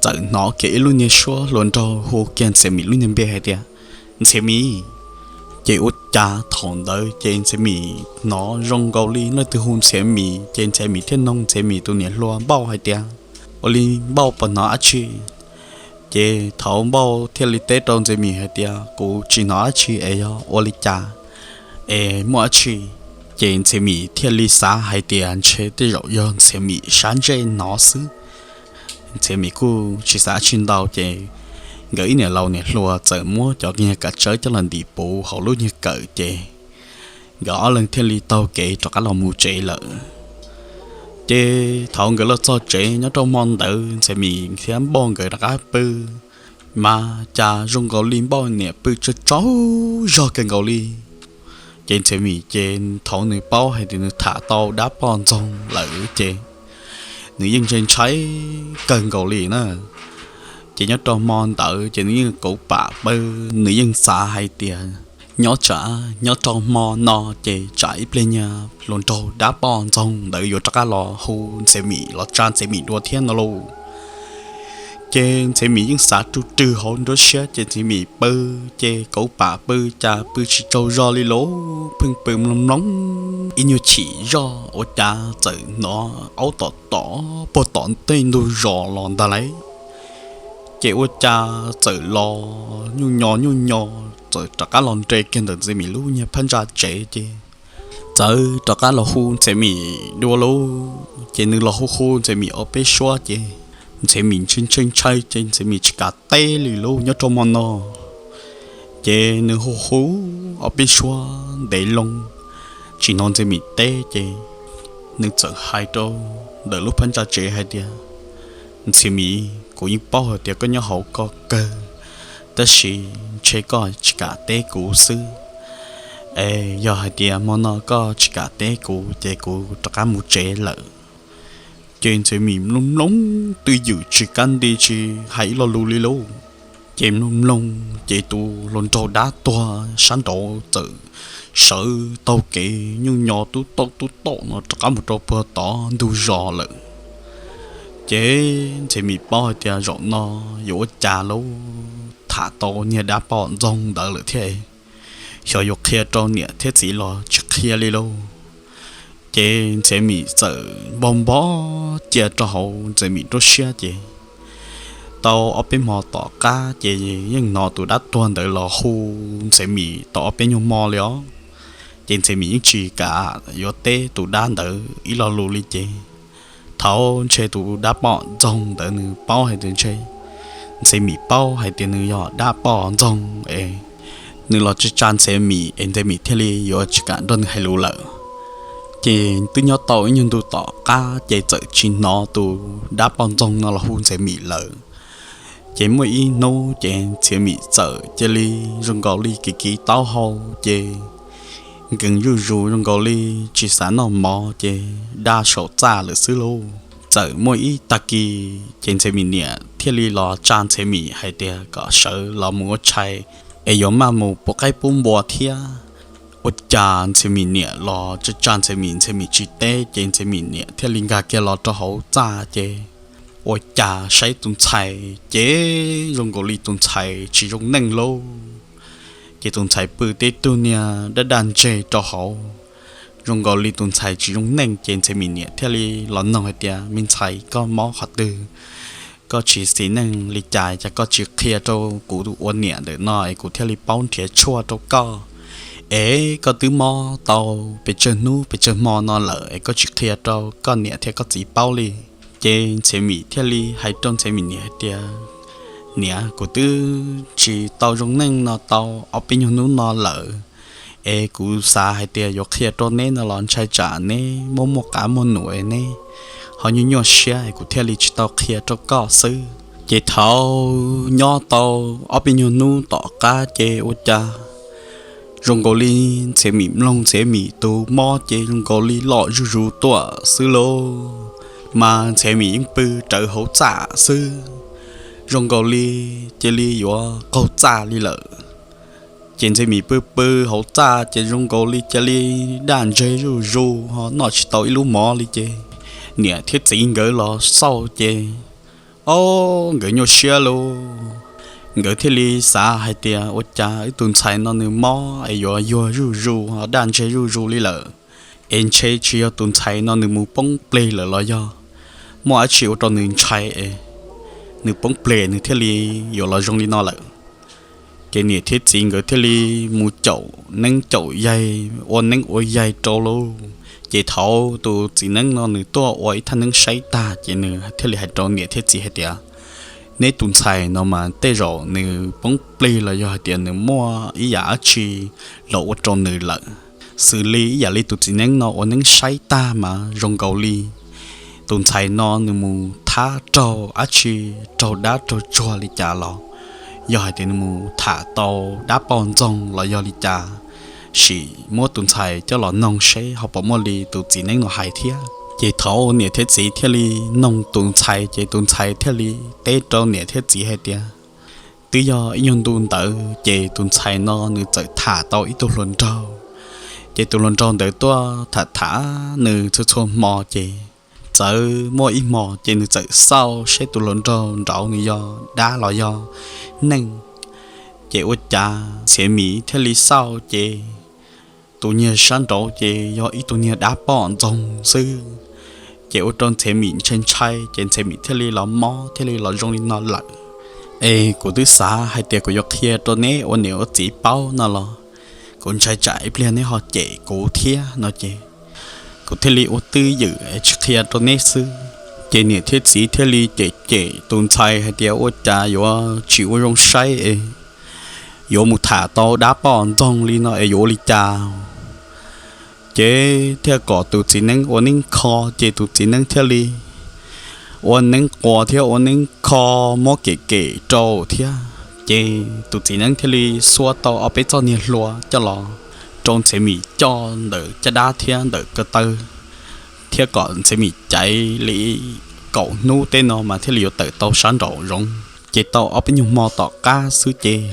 txawm hnov kiag ib lub niag suab hluas nraug hu kiag Ntxhiav Mim lub niag npe hais tias, Ntxhiav Mim. Ces ua cas thaum ntawd ces Ntxhiav Mim hnov zoo nkaus li leej twg hu Ntxhiav Mim, ces Ntxhiav Mim thiaj nug Ntxhiav Mim tus niam hluas Npauj hais tias, Ua li Npauj puas hnov dab tsi? Ces thaum Npauj thiaj li teb rau Ntxhiav Mim hais tias, Kuv tsis hnov dab tsi es yog ua li cas es muaj dab tsi? Ces Ntxhiav Mim thiaj li xav hais tias ntshe tej zaum yog Ntxhiav Mim sab ntsej hnov xwb. Ntxhiav Mim kuj tsis xav dab tsi ntau ces nkawd ib niam laus niam hluas txawm muab cov nyuag kav tsawb coj los ntim puv hauv lub nyuag kawm ces nkawd ob leeg thiaj li taug kev rov qab los mus tsev lawm. Ces thaum nkawd los txog tsev nyob rau hmo ntawd Ntxhiav Mim thiab Npauj nkawd rov qab pw, mas cas zoo nkaus li Npauj niam pw tsaug tsaug zog kawg nkaus li. Ces Ntxhiav Mim ces thaum nws paub hais tias nws tham tau dab poj ntxoog lawm ces nws yeej ntshai ntshai kawg nkaus li na. Ces nyob rau hmo ntawd ces nws yeej kauv pam pw, nws yeej xav hais tias nyob tsam nyob rau hmo no ces tsam ib pliag nyuag hluas nraug dab poj ntxoog ntawd yuav rov qab los hu Ntxhiav Mim los tsa Ntxhiav Mim dua thiab no lauj. Ces Ntxhiav Mim yeej xav rwg rwg hauv nruab siab ces Ntxhiav Mim pw, ces kauv pam pw cas pw tsis tsaug zog li lauj, pheej pw mloog mloog ib nyuag chim zoj ua cas txawm hnov aub tom tom puag tom tej ntug zos los ntag lauj. Ces ua cas txawm los nyuj nyo nyuj nyo, txawm rov qab los nres kiag ntawm Ntxhiav Mim lub nyuag phab ntsa tsev ces txawm rov qab los hu Ntxhiav Mim dua lauj. Ces nws los hu hu Ntxhiav Mim ob peb suab ces Ntxhiav Mim ntshai ntshai ntshai ces Ntxhiav Mim tsis kam teb li lauj, nyob rau hmo no. Ces nws hu hu ob peb suab ntev loo tsis hnov Ntxhiav Mim teb ces nws txawm hais rau ntawm lub phab ntsa tsev hais tias, Ntxhiav Mim, kuv yeej paub hais tias koj nyob hauv koj kawg, tab sis ntshe koj tsis kam teb kuv xwb. Es yog hais tias hmo no koj tsis kam teb kuv ces kuv rov qab mus tsev lawm. Ces Ntxhiav Mim mloog mloog twj ywm tsis kab nti tsis hais ib lo lus li lauj. Ces mloog mloog ces tus hluas nraug dab tuag sab nraud txawm sawv taug kev nyuj nyo tub tauj tub tauj no rov qab mus rau puag tod ntug zos lawm. Ces Ntxhiav Mim paub hais tias zaum no yuav ua cas lauj, tham tau niag dab poj ntxoog ntawd lawm thiab, xyov yuav qhia rau niam thiab txiv los tsis qhia li lauj. Ces Ntxhiav Mim txawm npog npog cia rau hauv Ntxhiav Mim nruab siab ces tau ob peb hmo tom qab ces yeej hnov tus dab tuag ntawd los hu Ntxhiav Mim tau ob peb nyuag hmo li os. Ces Ntxhiav Mim yeej tsis kam yuav teb tus dab ntawd ib lo lus li ces thaum ntshe tus dab poj ntxoog ntawd nws paub hais tias ntshe Ntxhiav Mim paub hais tias nws yog dab poj ntxoog es nws los tsa tsa Ntxhiav Mim es Ntxhiav Mim thiaj li yuav tsis kam nrog nws hais lus lawm. Ces twb nyob tau ib nyuag ntu tom qab ces txawm tsis hnov tus dab poj ntxoog no los hu Ntxhiav Mim lawm. Ces muaj ib hnub ces Ntxhiav Mim txawm cia li zoo nkaus li kiv kiv taub hau ces nkees zuj zus zoo nkaus li tsis xav noj mov ces daj saum txaj lawm xwb lauj. Txawm muaj ib tag kis ces Ntxhiav Mim niam thiaj li los tsa Ntxhiav Mim hais tias kom sawv los mus ua tshais es yuav maj mus pub qaib pub npua thiab. Ua cas Ntxhiav Mim niam los tsa tsa Ntxhiav Mim, Ntxhiav Mim tsis teb ces Ntxhiav Mim niam thiaj li nkag kiag los rau hauv txaj ces ua cas saib tus ntxhais ces zoo nkaus li tus ntxhais tsis zoo neej lauj. Ces tus ntxhais pw tib tug niag daj daj ntseg rau hauv, zoo nkaus li tus ntxhais tsis zoo neej ces Ntxhiav Mim niam thiaj li los noog hais tias, Me ntxhais, koj mob qhov twg? Koj tsis xis neej li cas, cas koj tsis qhia rau kuv ua niam ntawm no es kuv thiaj li paub nrhiav tshuaj rau koj? Es koj twb mob tau pes tsawg hnub pes tsawg hmo no lawm es koj tsis qhia rau koj niam thiab koj txiv paub li. Ces Ntxhiav Mim thiaj li hais rau Ntxhiav Mim niam hais tias, Niam, kuv twb tsis tau zoo neej no tau ob peb nyuag hnub no lawm, es kuv xav hais tias yuav qhia rau neb no los ntshai tsam neb muaj muaj qav muaj num es neb ho nyuaj nyuaj siab es kuv thiaj li tsis tau qhia rau koj xwb. Ces thaum nyob tau ob peb nyuag hnub tom qab ces ua cas zoo nkaus li Ntxhiav Mim mloog Ntxhiav Mim tus mob ces zoo nkaus li loj zuj zus tuaj xwb lauj. Mas Ntxhiav Mim yeej pw rawv hauv txaj xwb, zoo nkaus li cia li yuav qaug txaj li lawm. Ces Ntxhiav Mim pw pw hauv txaj ces zoo nkaus li cia li daj ntseg zuj zus ho noj tsis tau ib lub mov li ces niam thiab txiv nkawd los xauj ces, ob, nkawd nyuaj siab lauj. Nkawd thiaj li xav hais tias ua cas wb tus ntxhais no nws mob es yuav yuag zuj zus ho daj ntseg zuj zus li lawm, es ntshe tsis yog tus ntxhais no nws mus poob pleg lawm los yog muaj dab tsi ua rau nws ntshai es nws poob pleg nws thiaj li yuav los zoo li no lawm. Ces niam thiab txiv nkawd thiaj li mus caum neeb caum yaig ua neeb ua yaig rau lauj. Ces thaum tus txiv neeb no nws tuaj ua ib thaj neeb saib tag ces nws thiaj li hais rau niam thiab txiv hais tias, neb tus ntxhais no mas tej zaum nws poob plig los yog hais tias nws muaj ib yam dab tsi los ua rau nws lawm. Xws li ib yam li tus txiv neeb no ua neeb saib tag mas zoo nkaus li tus ntxhais no nws mus thab raug dab tsi, raug dab raug tsuag li cas los yog hais tias nws mus tham tau dab poj ntxoog los yog li cas, sim muab tus ntxhais coj los noog seb ho puas muaj li tus txiv neeb no hais thiab. Ces thaum niam thiab txiv thiaj li noog tus ntxhais ces tus ntxhais thiaj li teb rau niam thiab txiv hais tias, twb yog ib nyuag ntu ntawd ces tus ntxhais no nws txawm tham tau ib tug hluas nraug. Ces tus hluas nraug ntawd tuaj tham tham nws txhua txhua hmo ces txawm muaj ib hmo ces nws txawm xauj seb tus hluas nraug nraud nws yog dab los yog neeg. Ces ua cas Ntxhiav Mim thiaj li xauj ces tus niag sab nraud ces yog ib tug niag dab poj ntxoog xwb. Ces ua rau Ntxhiav Mim ntshai ntshai ces Ntxhiav Mim thiaj li los mob thiaj li los zoo li no lawm. Es kuv twb xav hais tias kuv yuav qhia rau neb ua niam ua txiv paub no los kuv ntshai tsam ib pliag neb ho cem kuv thiab no ces kuv thiaj li ua twj ywm tsis qhia rau neb xwb. Ces niam thiab txiv thiaj li cem cem tus ntxhais hais tias ua cas yuav tsis ua zoo saib es yuav mus tham tau dab poj ntxoog li no es yuav ua li cas. Ces thiaj kom tus txiv neeb ua neeb kho ces tus txiv neeb thiaj li ua neeb quas thiab ua neeb kho muab kem kem rau thiab. Ces tus txiv neeb thiaj li xuab tau ob peb txoj niag hlua coj los rau Ntxhiav Mim coj ntawm caj dab thiab ntawm ko taw, thiab kom Ntxhiav Mim caiv li kaum hnub tej no mas thiaj li yuav tawm tau sab nraum zoov. Ces tau ob peb nyuag hmo tom qab xwb ces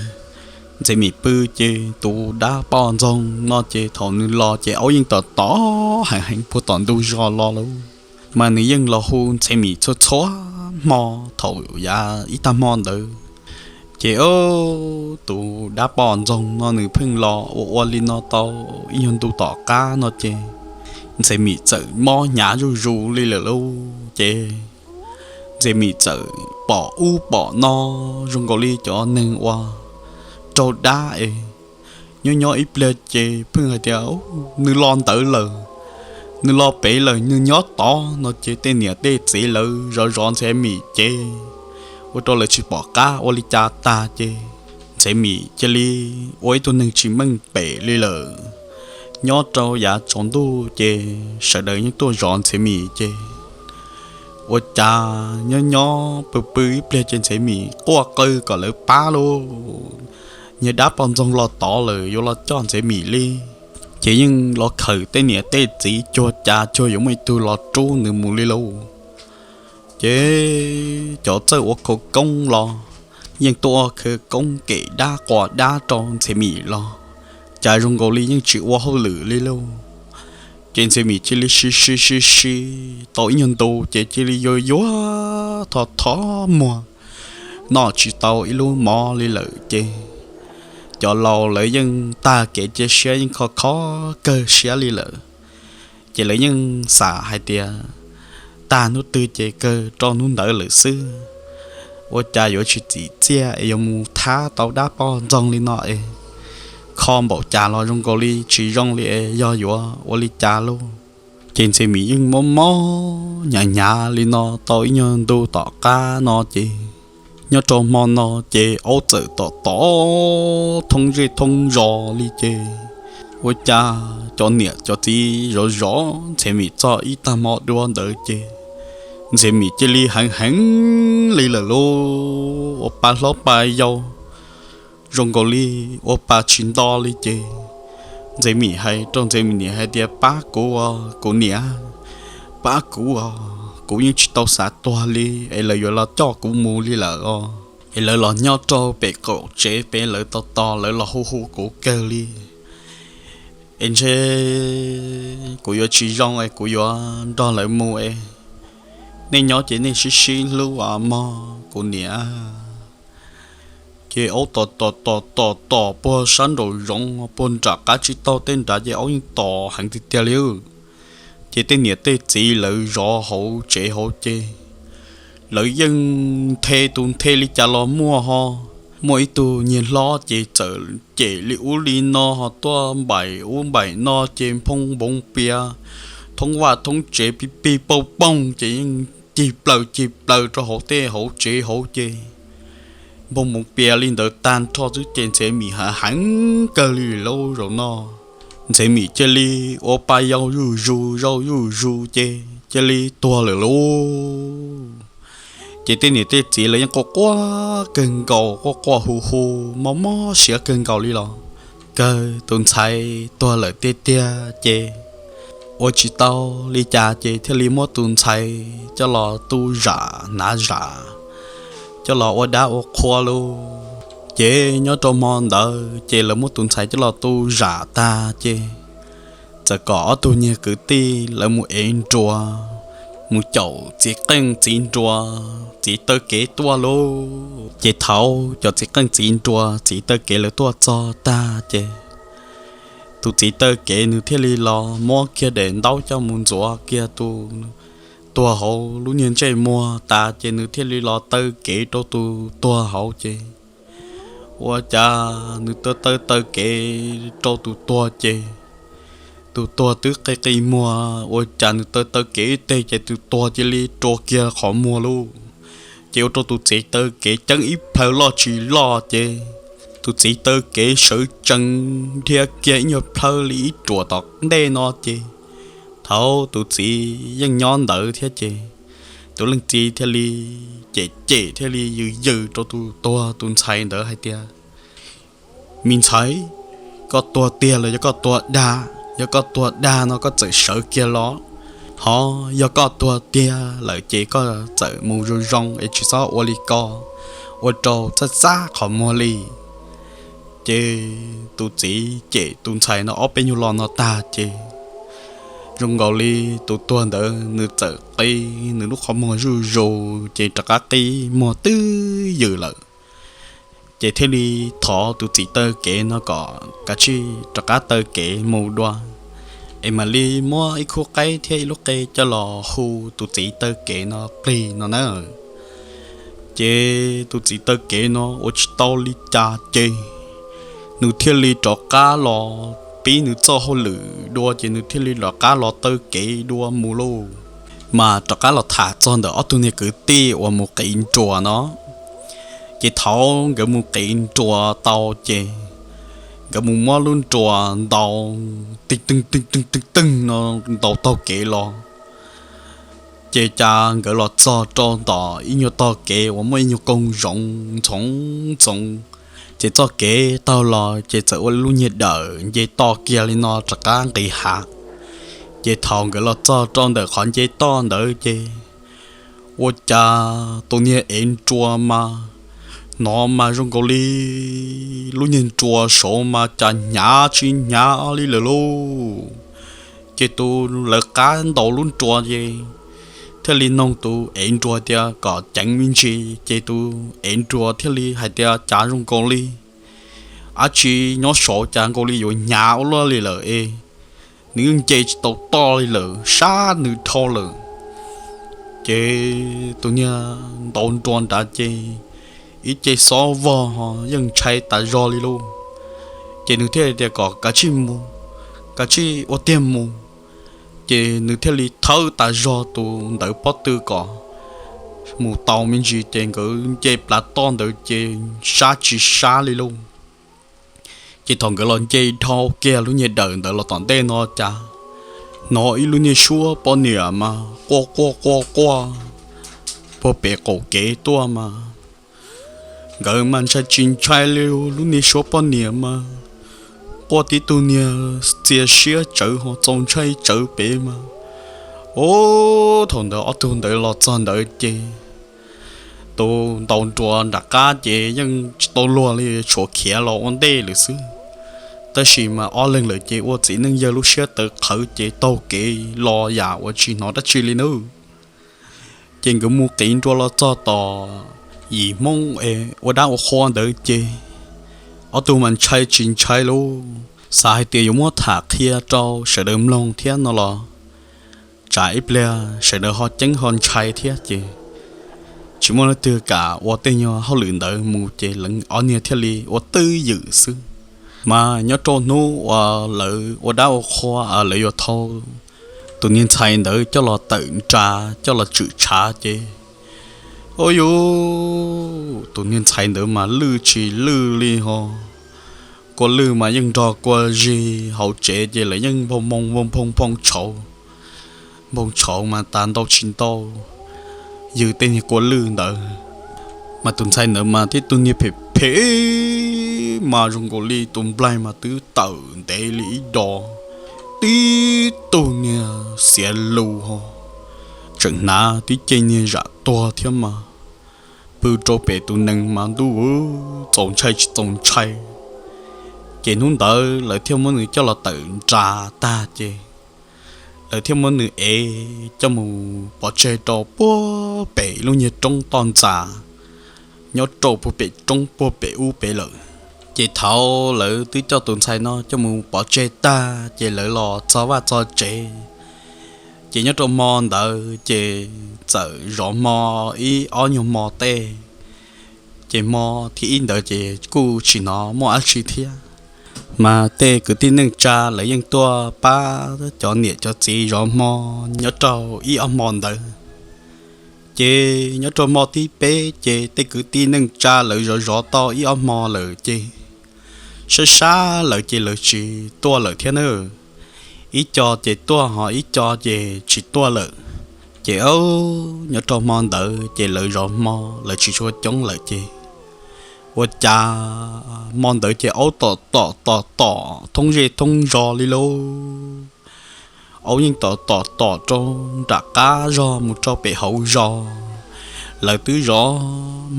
Ntxhiav Mim pw ces tus dab poj ntxoog no ces thaum nws los ces aub yeej tom tom heev heev puag tom ntug zos los lawm. Mas nws yeej los hu Ntxhiav Mim txhua txhua hmo thaum yav ib tag hmo ntawd. Ces tus dab poj ntxoog no nws pheej los ua ua li no tau ib nyuag ntu tom qab no ces Ntxhiav Mim txawm mob hnyav zuj zus li lawm lauj. Ces Ntxhiav Mim txawm pom ub pom no zoo nkaus li cov neeg uas raug dab es nyob nyob ib pliag ces pheej hais tias nws los ntawd lawm, nws los pem lawm, nws nyob tod no ces tej niam tej txiv lawv zov zov Ntxhiav Mim ces ua rau lawv tsis pom qab ua li cas tag ces Ntxhiav Mim cia li ua ib tug neeg tsis meej pem li lawm. Nyob rau yav tsaus ntuj ces sawv daws yeej tuaj zov Ntxhiav Mim ces ua cas nyob nyob pw pw ib pliag ces Ntxhiav Mim quaj qw kom lawv pab lauj. Niag dab poj ntxoog los tod lawm yuav los coj Ntxhiav Mim li. Ces yeej los khawm tej niam tej txiv cuag cas cuag yuav muaj ib tug los rub nws mus li lauj. Ces cov txawj ua khawv koob los yeej tuaj ua khawv koob kem dab quas dab rau Ntxhiav Mim los cas zoo nkaus li yeej tsis ua hauj lwm li lauj. Ces Ntxhiav Mim cia li sib sib sib sib tau ib nyuag ntu ces cia li yuag yuag thov thov muag, noj tsis tau ib lub mov li lawm ces cov laus lawv yeej tag kev cia siab yeej kho kho kawg siab li lawm. Ces lawv yeej xav hais tias tag hnub twg ces kawg rau hnub ntawd lawm xwb. Ua cas yuav tsis txim txiaj es yuav mus thab tau dab poj ntxoog li no es kho npaum cas los zoo nkaus li tsis zoo li es yog yuav ua li cas lauj. Ces Ntxhiav Mim yeej mob mob hnyav hnyav li no tau ib nyuag ntu tom qab no ces, nyob rau hmo no ces aub txawm tom tom thoob zej thoob zos li ces, ua cas cov niam cov txiv zov zov Ntxhiav Mim txog ib tag hmo dua ntawd ces, Ntxhiav Mim cia li heev heev li lawm lauj, ua pa hlob pa yau zoo nkaus li ua pa tsis nto li ces, Ntxhiav Mim hais rau Ntxhiav Mim niam hais tias, Pab kuv os kuv niam, pab kuv os, kuv yeej tsis tau xav tuag li es lawv yuav los coj kuv mus li lawm os. Es lawv los nyob rau pem qaum tsev pem lawv tos tos lawv los hu hu kuv kawg li. Es ntshe kuv yuav tsis zoo es kuv yuav nrog lawv mus es nej nyob ces nej sib sib hlub mog kuv niam. Ces aub tom tom tom tom tom puag sab nraum zoov puag nram qab tsib taug tej nrad ces aub yeej tom heev tiag tiag li. Ces tej niam tej txiv lawv zov hauv tsev hauv ces lawv yeej nthe tus nthe li cas los muaj ho. Muaj ib tug niag hlob ces txawm cem li ub li no ho tuaj npaim ub npaim no ces nphoo npoov pias thoob vaj thoob tsev pig pig poog poog ces yeej cig plaws cig plaws rau hauv tej hauv tsev hauv ces nphoo npoov pias li ntawd tag nrho xwb ces Ntxhiav Mim heev heev kawg li lauj zaum no. Ntxhiav Mim cia li ua pa yau zuj zus zaus zuj zus ces cia li tuag lawm lauj. Ces tej niam tej txiv lawv yeej quaj quaj kawg nkaus quaj quaj hu hu mob mob siab kawg nkaus li los kawg tus ntxhais tuag lawm tiag tiag ces ua tsis tau li cas ces thiaj li muab tus ntxhais coj los tu zam hnav zam, coj los ua dab ua qhua lauj. Ces nyob rau hmo ntawd ces lawv muab tus ntxhais coj los tu zam tag ces txawm kom ob tug niag kwv tij lawv mus ev nruas, mus caum txiv qeej txiv nruas txiv taw kev tuaj lauj. Ces thaum cov txiv qeej txiv nruas txiv taw kev lawv tuaj txog tag ces tus txiv taw kev nws thiaj li los muab kiag daim ntaub coj mus ntxuav kiag tus tuag hauv lub niag ntsej muag tas ces nws thiaj li los taw kev rau tus tuag hauv ces ua cas nws taw taw taw kev rau tus tuag ces tus tuag twb qi qi muag, ua cas nws taw taw kev ib teg ces tus tuag cia li rua kiag qhov muag lauj. Ces ua rau tus txiv taw kev ceeb ib plhaw loj tsis loj ces tus txiv taw kev sawv tsees dhia kiag ib nyuag plhaw li ib ruam tom ntej no ces thaum tus txiv yeej nyob ntawd thiab ces tus leej txiv thiaj li cem cem thiaj li yws yws rau tus tuag tus ntxhais ntawd hais tias, Me ntxhais, koj tuag tiag los yog koj tuag dag? Yog koj tuag dag no koj txawm sawv kiag los, ho yog koj tuag tiag lawm ces koj txawm mus zoo zoo es tsis txhob ua li ko, ua rau txaj txaj qhov muag li. Ces tus txiv cem tus ntxhais no ob peb nyuag lo no tag ces zoo nkaus li tus tuag ntawd nws txawm qi nws lub qhov muag zuj zus ces rov qab qi muag twj ywm lawm. Ces thiaj li thov tus txiv taw kev no kom kav tsij rov qab taw kev mus dua, es mam li muab ib khub qaib thiab ib lub qe coj los hu tus txiv taw kev no plig no na. Ces tus txiv taw kev no ua tsis tau li cas ces nws thiaj li rov qab los pib nws txoj hauj lwm dua ces nws thiaj li rov qab los taw kev dua mus lauj. Mas rov qab los tham txog ntawm ob tug niag kwv tij uas mus qiv nruas no. Ces thaum nkawd mus qiv nruas tau ces nkawd mus muab lub nruas ntaus teeg teeg teeg teeg teeg no ntaus taug kev los. Ces cas nkawd los txog rau tom ib nyuag tog kev uas muaj ib nyuag koog zoov ntxoov ntxoov. Ces txoj kev taug los ces txawm ua lub nyuag dawm nce toj kiag li no rov qab nqis hav. Ces thaum nkawd los txog rau ntawm qhov nce toj ntawd ces ua cas tus niag ev nruas mas hnov mas zoo nkaus li lub niag nruas saud mas cas hnyav tsis hnyav li lawm lauj. Ces tus lawv qab ntaus lub nruas ces thiaj li noog tus ev nruas tias kom ceev me ntsis, ces tus ev nruas thiaj li hais tias cas zoo nkaus li dab tsi nyob saud cas nkaus li yuav hnyav ua luaj li lawm es nws yeej nce tsis tau toj li lawm, sab nws dhau lawm. Ces tus niag ntaus nruas nrad ces ib ce xob vog yeej ntshai tas zog li lauj. Ces nws thiaj tias kom kav tsij mus, kav tsij ua tiag mus. Ces nws thiaj li thawb tas zog tus ntawd pob tw kom mus tau me ntsis, ces nkawd nce plav toj ntawd ces sab tsis sab li lauj. Ces thaum nkawd los nce dhau kiag lub nyuag dawm ntawd los tom ntej no cas hnov ib lub niag suab poj niam mas quaj quaj quaj quaj puag pem qaum kev tuaj mas. Nkawd mas ntshai tsis ntshai li, lub niag suab poj niam mas quaj tib tug niag txias siab tsawv ho txaus ntshai tsawv pem mas. Ub, thaum ntawd ob tug ntawd los txog ntawd ces tus ntaus nruas nram qab ces yeej tsis tau luag li, tshuav khiav los ua ntej lawm xwb. Tab sis mas ob leeg lawm ces ua txiv neej yawg lub siab tawv qhawv ces taug kev los yam uas tsis hnov dab tsi li nawb. Ces nkawd mus qiv nrua los txog tom yim Hmoob es ua dab ua qhua ntawd ces ob tug mas ntshai tsis ntshai lauj, xav hais tias yuav muab tham qhia rau sawv daws mloog thiab no los tsam ib pliag sawv daws ho ceeb ho ntshai thiab ces tsis muaj leej twg kam ua tej nyuag hauj lwm ntawd mus ces lawv ob niag thiaj li ua twj ywm xwb. Mas nyob rau hnub uas lawv ua dab ua qhua lawv yuav thau tus niag ntxhais ntawd coj los tawm nra coj los tswm tshav ces, ub yuv, tus niag ntxhais ntawd mas lwj tsis lwj li ho. Kua lwj mas yeej nrog kua zig hauv tsev ces lawv yeej npoo npoo npoo npoo tshauv, npoo tshauv mas tas ntau tsis ntau ywg tej niag kua lwj ntawd. Mas tus ntxhais ntawd mas tib tug niag phem phem mas zoo nkaus li tus nplaig mas twb tawm ntev li ib do, tib tug niag xiav lus ho, tseem hnav tib ce niag zam tuag thiab mas, pw rau pem tus nees mas ntuj, txaus ntshai tsis txaus ntshai. Ces hnub ntawd lawv thiaj muab nws coj los tawm nra tag ces lawv thiaj muab nws ev coj mus pov tseg rau puag pem lub nyuag roob toj ntxas nyob rau puag pem roob puag pem ub pem lawm. Ces thaum lawv twb coj tus ntxhais no coj mus pov tseg tag ces lawv los txog vaj txog tsev, ces nyob rau hmo ntawd ces txawm zov hmo ib ob nyuag hmo tej. Ces hmo thib ib ntawd ces kuj tsis hnov muaj dab tsi thiab, mas tej kwv tij neej tsa lawv yeej tuaj pab cov niam cov txiv zov hmo nyob rau ib ob hmo ntawd. Ces nyob rau hmo thib peb ces tej kwv tij neej tsa lawv zov zov tau ib ob hmo lawm ces sab sab lawv ces lawv tsis tuaj lawm thiab na. Ib co ces tuaj ho ib co ces tsis tuaj lawm. Ces nyob rau hmo ntawd ces lawv zov hmo lawv tsis tshua coob lawm ces ua cas hmo ntawd ces aub tom tom tom tom thoob zej thoob zos li lauj. Aub yeej tom tom tom rau nram qab zog mus rau pem hauv zos. Lawv twb zov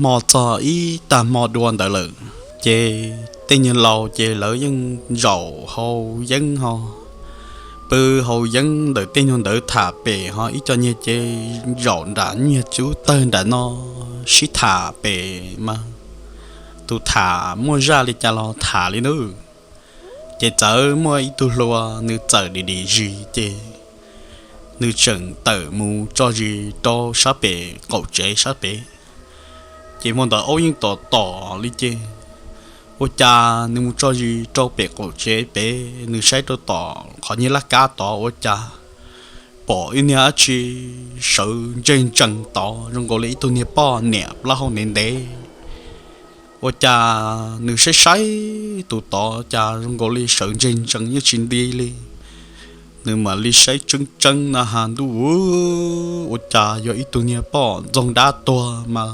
hmo txog ib tag hmo dua ntawd lawm, ces tej niag laus ces lawv yeej zaum haus yeeb ho pw haus yeeb ntawm tej nyuag ntawd tham pem ho ib co niag ces zaum nram nyuag cub tawg nram no sib tham pem mas tus tham muaj zaj li cas los tham li nawb. Ces txawm muaj ib tug hluas nws txawm dim dim zis ces nws tseem tawm mus tso zis rau sab pem qaum tsev sab pem. Ces hmo ntawd aub yeej tom tom li ces ua cas nws mus tso zis rau pem qaum tsev pem, nws saib rau tom qhov niag laj kab tod ua cas pom ib niag dab tsi sawv ntseg ntsees tod zoo nkaus li ib tug niag poj niam plaub hau ntev ntev. Ua cas nws saib saib tus tod cas zoo nkaus li sawv ntseg ntsees yeej tsis nti li. Nws mam li saib tseeb tseeb na has ntuj, ua cas yog ib tug niag poj ntxoog dab tuag mas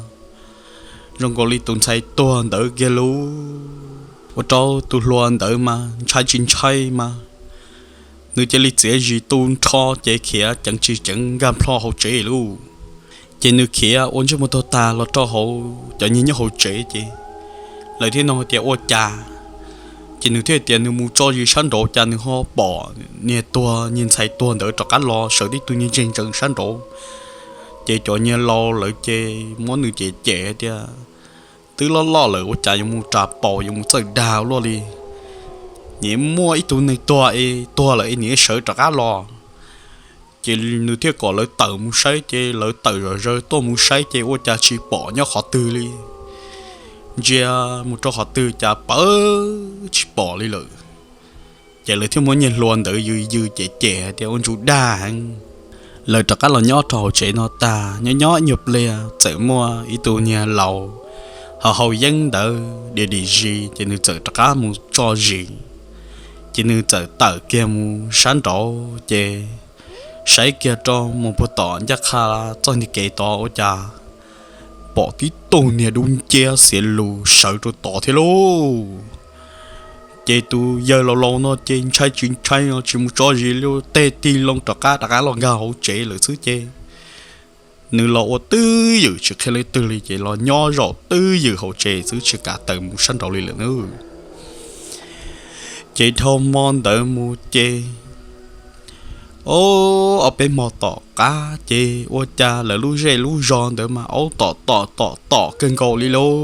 zoo nkaus li tus ntxhais tuag ntawd kiag lauj. Ua rau tus hluas ntawd mas ntshai tsis ntshai mas nws cia li txiav zis tu nrho ces khiav ceev tsis ceev nkag plho hauv tsev lauj. Ces nws khiav ua ntsej muag tuag tag los rau hauv cov niag nyob hauv tsev ces lawv thiaj nug tias ua cas, ces nws thiaj tias nws mus tso zis sab nraud cas nws ho pom niag tuag niag ntxhais tuag ntawd rov qab los sawv tib tug niag ntseg ntsees sab nraud. Ces cov niag laus lawv ces muab nws cem cem tias twb loj loj lawm ua cas yuav mus ras paus yuav mus txawj dag luaj li. Nim muaj ib tug neeg tuag es tuag lawm es nim sawv rov qab los. Ces nws thiaj kom lawv tawm mus saib ces lawv tawm zom zaws tuaj mus saib ces ua cas tsis pom nyob qhov twg li. ntsia mus rau qhov twg cas pawv tsis pom li lawm. Ces lawv thiaj muab niag hlua ntawd yws yws cem cem hais tias ua ntsuj dag heev. Lawv rov qab los nyob rau hauv tsev no tag, nyob nyob ib nyuag pliag txawm muaj ib tug niag laus haus haus yeeb ntawd dim dim zis, ces nws txawm rov qab mus tso zis. Ces nws txawm tawm kiag mus sab nraud, ces saib kiag rau mus puag tom ncaj qha txoj niag kev tod ua cas pom tib tug niag dub nciab xiav lus sawv rau tod thiab lauj. Ces tus yawg laus laus no ces ntshai tsis ntshai no tsis mus tso zis li, tej tig loo rov qab rov qab los nkag hauv tsev lawm xwb ces nws los ua twj ywm tsis qhia leej twg li, ces los nyob zaum twj ywm hauv tsev xwb tsis kam tawm mus sab nraud li lawm na. Ces dhau hmo ntawd mus ces, o, ob peb hmo tom qab ces ua cas lawv lub zej lub zos ntawd mas aub tom tom tom tom kawg nkaus li lauj.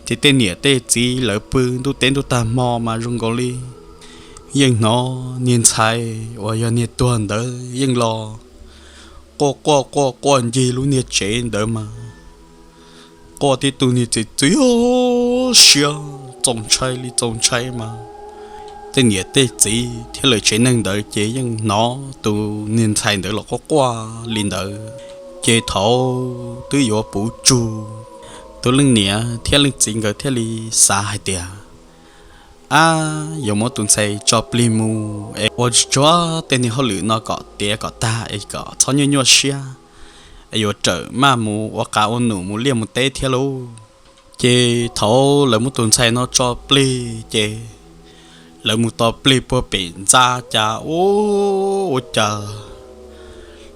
Ces tej niam tej txiv lawv pw ntuj teb ntuj tag hmo mas zoo nkaus li yeej hnov niag ntxhais uas yog niag tuag ntawd yeej los quaj quaj quaj quaj ncig lub niag tsev ntawd mas quaj tib tug niag txiv txiv siab txaus ntshai li txaus ntshai mas tej niam tej txiv thiab lawv tsev neeg ntawd ces yeej hnov tus niag ntxhais ntawd los quaj quaj li ntawd. Ces thaum twb yuav puv tsuag, tus leej niam thiab leej txiv nkawd thiaj li xav hais tias, ab, yuav muab tus ntxhais tso plig mus es ua tsuag tsuag tej niag hauj lwm no kom tiav kom tag es kom txhob nyuaj nyuaj siab, es yuav rawm maj mus ua qav ua num mus liaj mus teb thiab lauj. Ces thaum lawv muab tus ntxhais no tso plig ces lawv mus tos plig puag pem ntxa cas, ua cas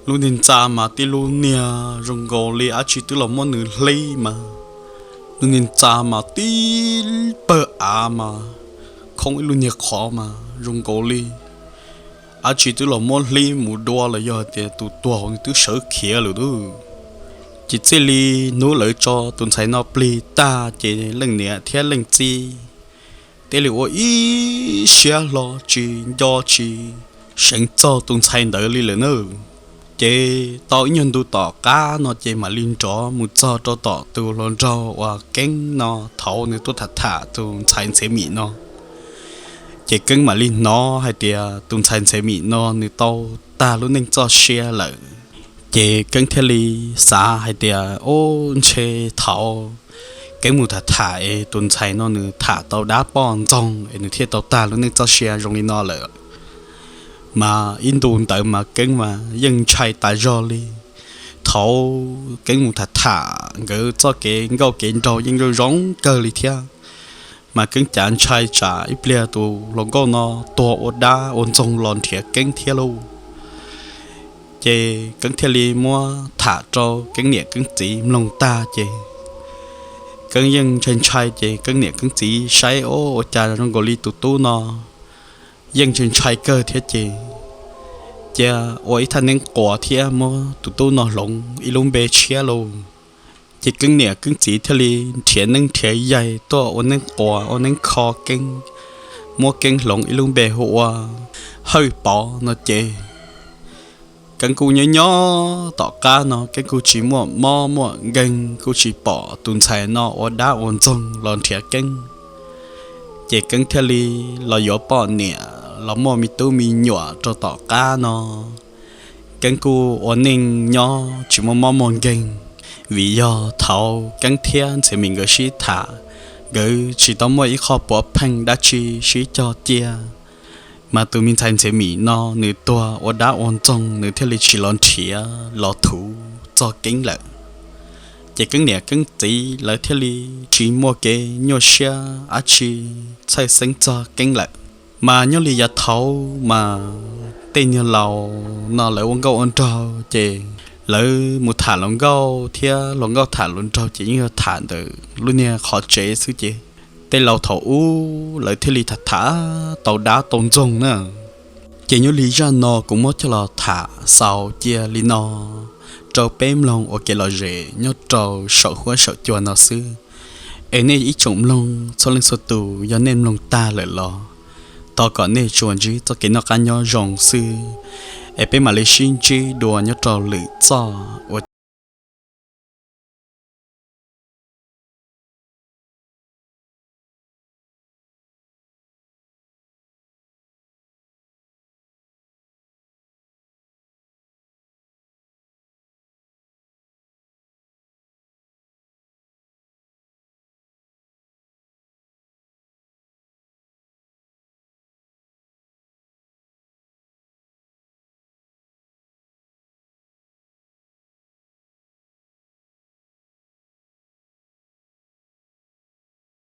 lub niag ntxa mas tib lub niag zoo nkaus li dab tsi twb los muab nws hlib mas, lub niag ntxa mas tib pawg av mas khoob ib lub niag qhov mas zoo nkaus li dab tsi twb los muab hlib mus dua los yog tias tus tuag hauv nws twb sawv khiav lawm lauj. Ces txij li hnub lawv tso tus ntxhais no plig tag ces leej niam thiab leej txiv thiaj li ua ib siab hlo tsis nco tsis seev txog tus ntxhais ntawd li lawm na. Ces tau ib nyuag ntu tom qab no ces mam li nrov mus txog rau tom tus hluas nraug uas Keeb no thaum nws tuaj tham tham tus ntxhais Ntxhiav Mim no. Ces Keeb mam li hnov hais tias tus ntxhais Ntxhiav Mim no nws tau tag lub neej txoj sia lawm. Ces Keeb thiaj li xav hais tias, ub, ntshe thaum Keeb mus tham tham es tus ntxhais no nws tham tau dab poj ntxoog es nws thiaj tau tag lub neej txoj sia zoo li no lawm. Mas ib ntu ntawd mas Keeb mas yeej ntshai tas zog li. Thaum Keeb mus tham tham nkawd txoj kev nkauj kev nraug yeej zoo zoo kawg li thiab. Mas Keeb cav ntshai tsam ib pliag tus hluas nkauj no tuag ua dab ua ntxoog los nrhiav Keeb thiab lauj. Ces Keeb thiaj li muab tham rau Keeb niam Keeb txiv mloog tag ces Keeb yeej ntshai ntshai ces Keeb niam Keeb txiv saib, o, ua cas zoo nkaus li tus tub no yeej ntshai ntshai kawg thiab ces cia ua ib thaj neeb quas thiab muab tus tub no hloov ib lub npe tshiab lauj. Ces Keeb niam Keeb txiv thiaj li nrhiav neeb nrhiav yaig tuaj ua neeb quas ua neeb kho Keeb, muab Keeb hloov ib lub npe hu ua Hawj Pov no ces Keeb kuj nyob nyob tom qab no Keeb kuj tsis muaj mob muaj nkeeg, kuj tsis pom tus ntxhais no ua dab ua ntxoog los nrhiav Keeb. Ces Keeb thiaj li los yuav poj niam los muaj me tub me nyuam rau tom qab no. Keeb kuj ua neej nyob tsis muaj mob muaj nkeeg, vim yog thaum Keeb thiab Ntxhiav Mim nkawd sib tham, nkawd tsis tau muaj ib qho puav pheej dab tsi sib cog cia. Mas tus me ntxhais Ntxhiav Mim no nws tuag ua dab ua ntxoog nws thiaj li tsis los nrhiav los thuv txog Keeb lawm. Ces Keeb niam Keeb txiv lawv thiaj li tsis muaj kev nyuaj siab dab tsi txhawj xeeb txog Keeb lawm. Mas nyob li yav thaud mas tej niag laus no lawv ua nkauj ua nraug ces lawv mus tham hluas nkauj thiab hluas nkauj tham hluas nraug ces yeej yog tham ntawm lub niag qhov tsev xwb ces tej laus thaum ub lawv thiaj li tham tham tau dab tau ntxoog na. Ces nyob li zaj no kuv muab coj los tham xaus cia li no rau peb mloog ua kev lom zem nyob rau saum huab saum cua no xwb. Es nej ib tsoom mloog txhua leej txhua tus yog nej mloog tag lawm los thov kom nej tsuas ntsib txoj kev noj qab nyob zoo xwb. Es peb mam li sib ntsib dua nyob rau lwm txoj ua